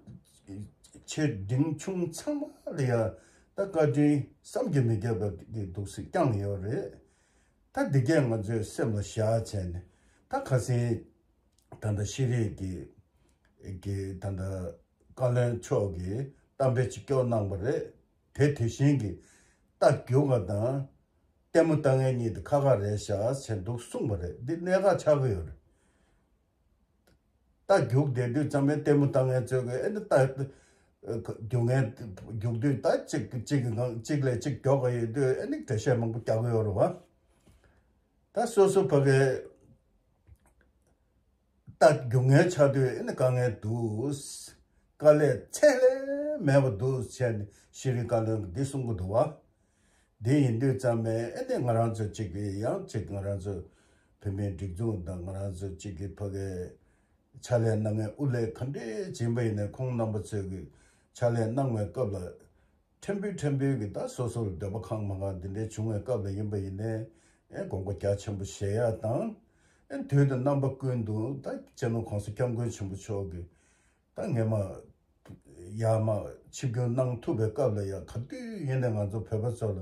ཆེ་འབྲིང་ཆུང་ཚང་མ་ལ་ཡ་ད་བཀའ་དྲིན་བསམ་གྱིས་མི་ཁྱབ་པ་འདུག་སེ་བསྐྱངས་ཡོད་རེད། ད་འདི་གས་ང་ཚོའི་སེམས་ལ་བཞག་བྱས་ནས་ད་ཁ་སང་ད་ལྟ་ཤེས་རིག་གི་གི་ད་ལྟ་བཀའ་བློན་མཆོག་གིས་ གཏམ་དཔེ་ཅིག་སྐྱོར་གནང་པ་རེད། དེ་དེ་བཞིན་གྱི་རྟ་རྒྱུག་པ་དང་ལྟད་མོ་ལྟ་མཁན་གཉིས་དེ་ཁ་ཁ་རེད་ཤག་ཟེར་འདུག་གསུངས་པ་རེད། འདི་གནད་འགག་ཆགས་ཀྱི་ཡོད་རེད། རྟ་རྒྱུག་བསྡད་དུས་ཙམ་པའི་ལྟད་མོ་ལྟ་མཁན་ཚོས་གི་ཨེ་ནི་རྟ་རྒྱུག་མཁན་རྒྱུག་དུས་ད་གཅིག་གཅིག་གི་ངང་གཅིག་ལས་གཅིག་མགྱོགས་ག་ཡོད་དུས་ཨེ་ནི་འགྲེལ་བཤད་མང་པོ་རྒྱག་གི་ཡོད་རེད་བ། ད་སོ་སོ་ཕ་གི་རྟ་རྒྱུག་མཁན་ཆགས་དུས་ཨེ་ནི་དཀའ་ངལ་འདུག་དཀའ་ལས་ཚད་ལས་མེད་པ་འདུག་བྱས་ནས་ཤེས་རིག་བཀའ་བློན་གྱིས་འདི་གསུང་གི་འདུག་བ། འདི་ཡིན་དུས་ཙམ་ནས་ཨེ་ནི་ང་རང་ཚོ་གཅིག་གིས་ཡང་གཅིག་ང་རང་ཚོ་བོད་མིའི་སྒྲིག་འཛུགས་དང་ང་རང་ཚོ་གཅིག་གི་ཕ་གི་ཕྱག་ལས་གནང་མཁན་དབུ་ལས་ག་འདྲས་ཕྱིན་པ་ཡིན་ནའི་ཁོང་རྣམ་པ་ཚོས་གི་ཕྱག་ལས་གནང་བའི་སྐབས་ལ་ཕྲན་བུ་ཕྲན་བུ་གི་ད་སོ་སོར་འདོད་པ་ཁེངས་མ་ཁེངས་འདི་འདྲས་བྱུང་བའི་སྐབས་ལ་ཡིན་པ་ཡིན་ནའི་ཨེ་དགོངས་པ་རྒྱ་ཆེན་པོ་བཞེས་ཡ་དང་ཨེ་དུས་དང་རྣམ་པ་ཀུན་ཏུ་ད་སྤྱི་ནོར་༸གོང་ས་༸སྐྱབས་མགོན་ཆེན་པོ་མཆོག་གི་ད་ངས་མ་ཡར་མར་ཆིབས་བསྒྱུར་གནང་ཐུབ་པའི་སྐབས་ལ་ཡང་ག་དུས་ཡིན་ནའི་ང་ཚོ་བོད་པ་ཚོ་ལ་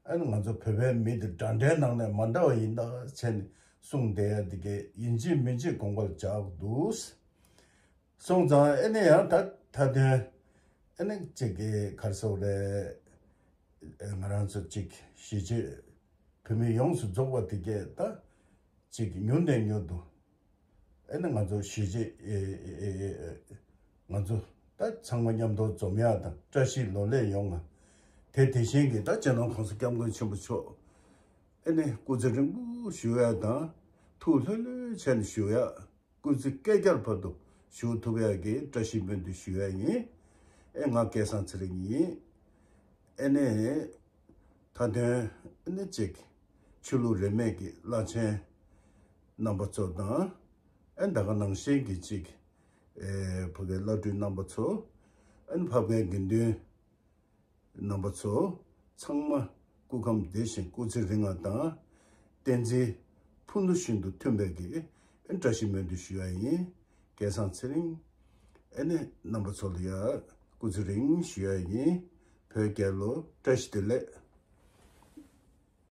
ཨ་ནི་ང་ཚོ་བོད་པའི་མི་དེ་འདྲ་འདྲའི་ནང་ནས་མ་འདྲ་བ་ཡིན་ད་བྱས་ནས་གསུངས་བསྡད་ཡ་དེ་གས་ཡིན་གཅིག་མིན་གཅིག་དགོངས་པ་ལ་འཇགས་འདུག་སོང་ཙང་ཨ་ནི་ཡང་ད་མཐའ་དོན་ཨ་ནི་གཅིག་གི་ག་རེ་ཟེར་དགོས་རེད། ང་རང་ཚོ་གཅིག་གཞིས་བྱེས་བོད་མི་ཡོངས་སུ་རྫོགས་པ་དེ་གས་ད་གཅིག་མྱུར་ནས་མྱུར་དུ་ཨེ་ནི་ང་ཚོ་གཞིས་བྱེས་ཨེ་ཨེ་ཨེ་ཨེ་ང་ཚོ་ད་ཚང་མ་མཉམ་དུ་འཛོམས་ཡག་དང་བཀྲ་ཤིས་ལོ་ལེགས་ཡོང་ང་། དེ་དེ་བཞིན་གྱི་ད་སྤྱི་ནོར་༸གོང་ས་༸སྐྱབས་མགོན་ཆེན་པོ་མཆོག་ཨེ་ནི་སྐུ་ཚེ་རིང་པོ་བཞུགས་ཡག་དང་ཐུགས་ལྷོད་ལྷོད་བྱས་ནས་བཞུགས་ཡག་སྐུ་ཚེ་བསྐལ་བརྒྱར་བར་དུ་བཞུགས་ཐུབ་ཡག་གི་བཀྲ་ཤིས་སྨོན་འདུན་ཞུ་ཡག་ཡིན། ཨེ་ང་སྐལ་བཟང་ཚེ་རིང་ཡིན། ཨེ་ནི། མཐའ་དོན་ཨེ་ནི་གཅིག་ཆོས་ལུགས་རིས་མེད་ཀྱི་བླ་ཆེན་རྣམ་པ་ཚོ་དང་ཨེ་ད་ག་ནང་བཞིན་གྱི་གཅིག་ཨེ་ཕ་གའི་བླ་སྤྲུལ་རྣམ་པ་ཚོ་ཨེ་ནི་ཕ་གའི་དགེ་འདུན་རྣམ་པ་ཚོ་ཚང་མ་སྐུ་ཁམས་བདེ་ཞིང་སྐུ་ཚེ་རིང་བ་དང་བསྟན་འཛིན་ཕུ་ནུ་བཞིན་དུ་མཐུན་པའི་གི་ཨེ་བཀྲ་ཤིས་སྨོན་འདུན་ཞུ་ཡག་ཡིན། སྐལ་བཟང་ཚེ་རིང་ཨེ་ནི་རྣམ་པ་ཚོ་ལ་ཡ་སྐུ་ཚེ་རིང་ཞུ་ཡག་ཡིན། བོད་རྒྱལ་ལོ། བཀྲ་ཤིས་བདེ་ལེགས།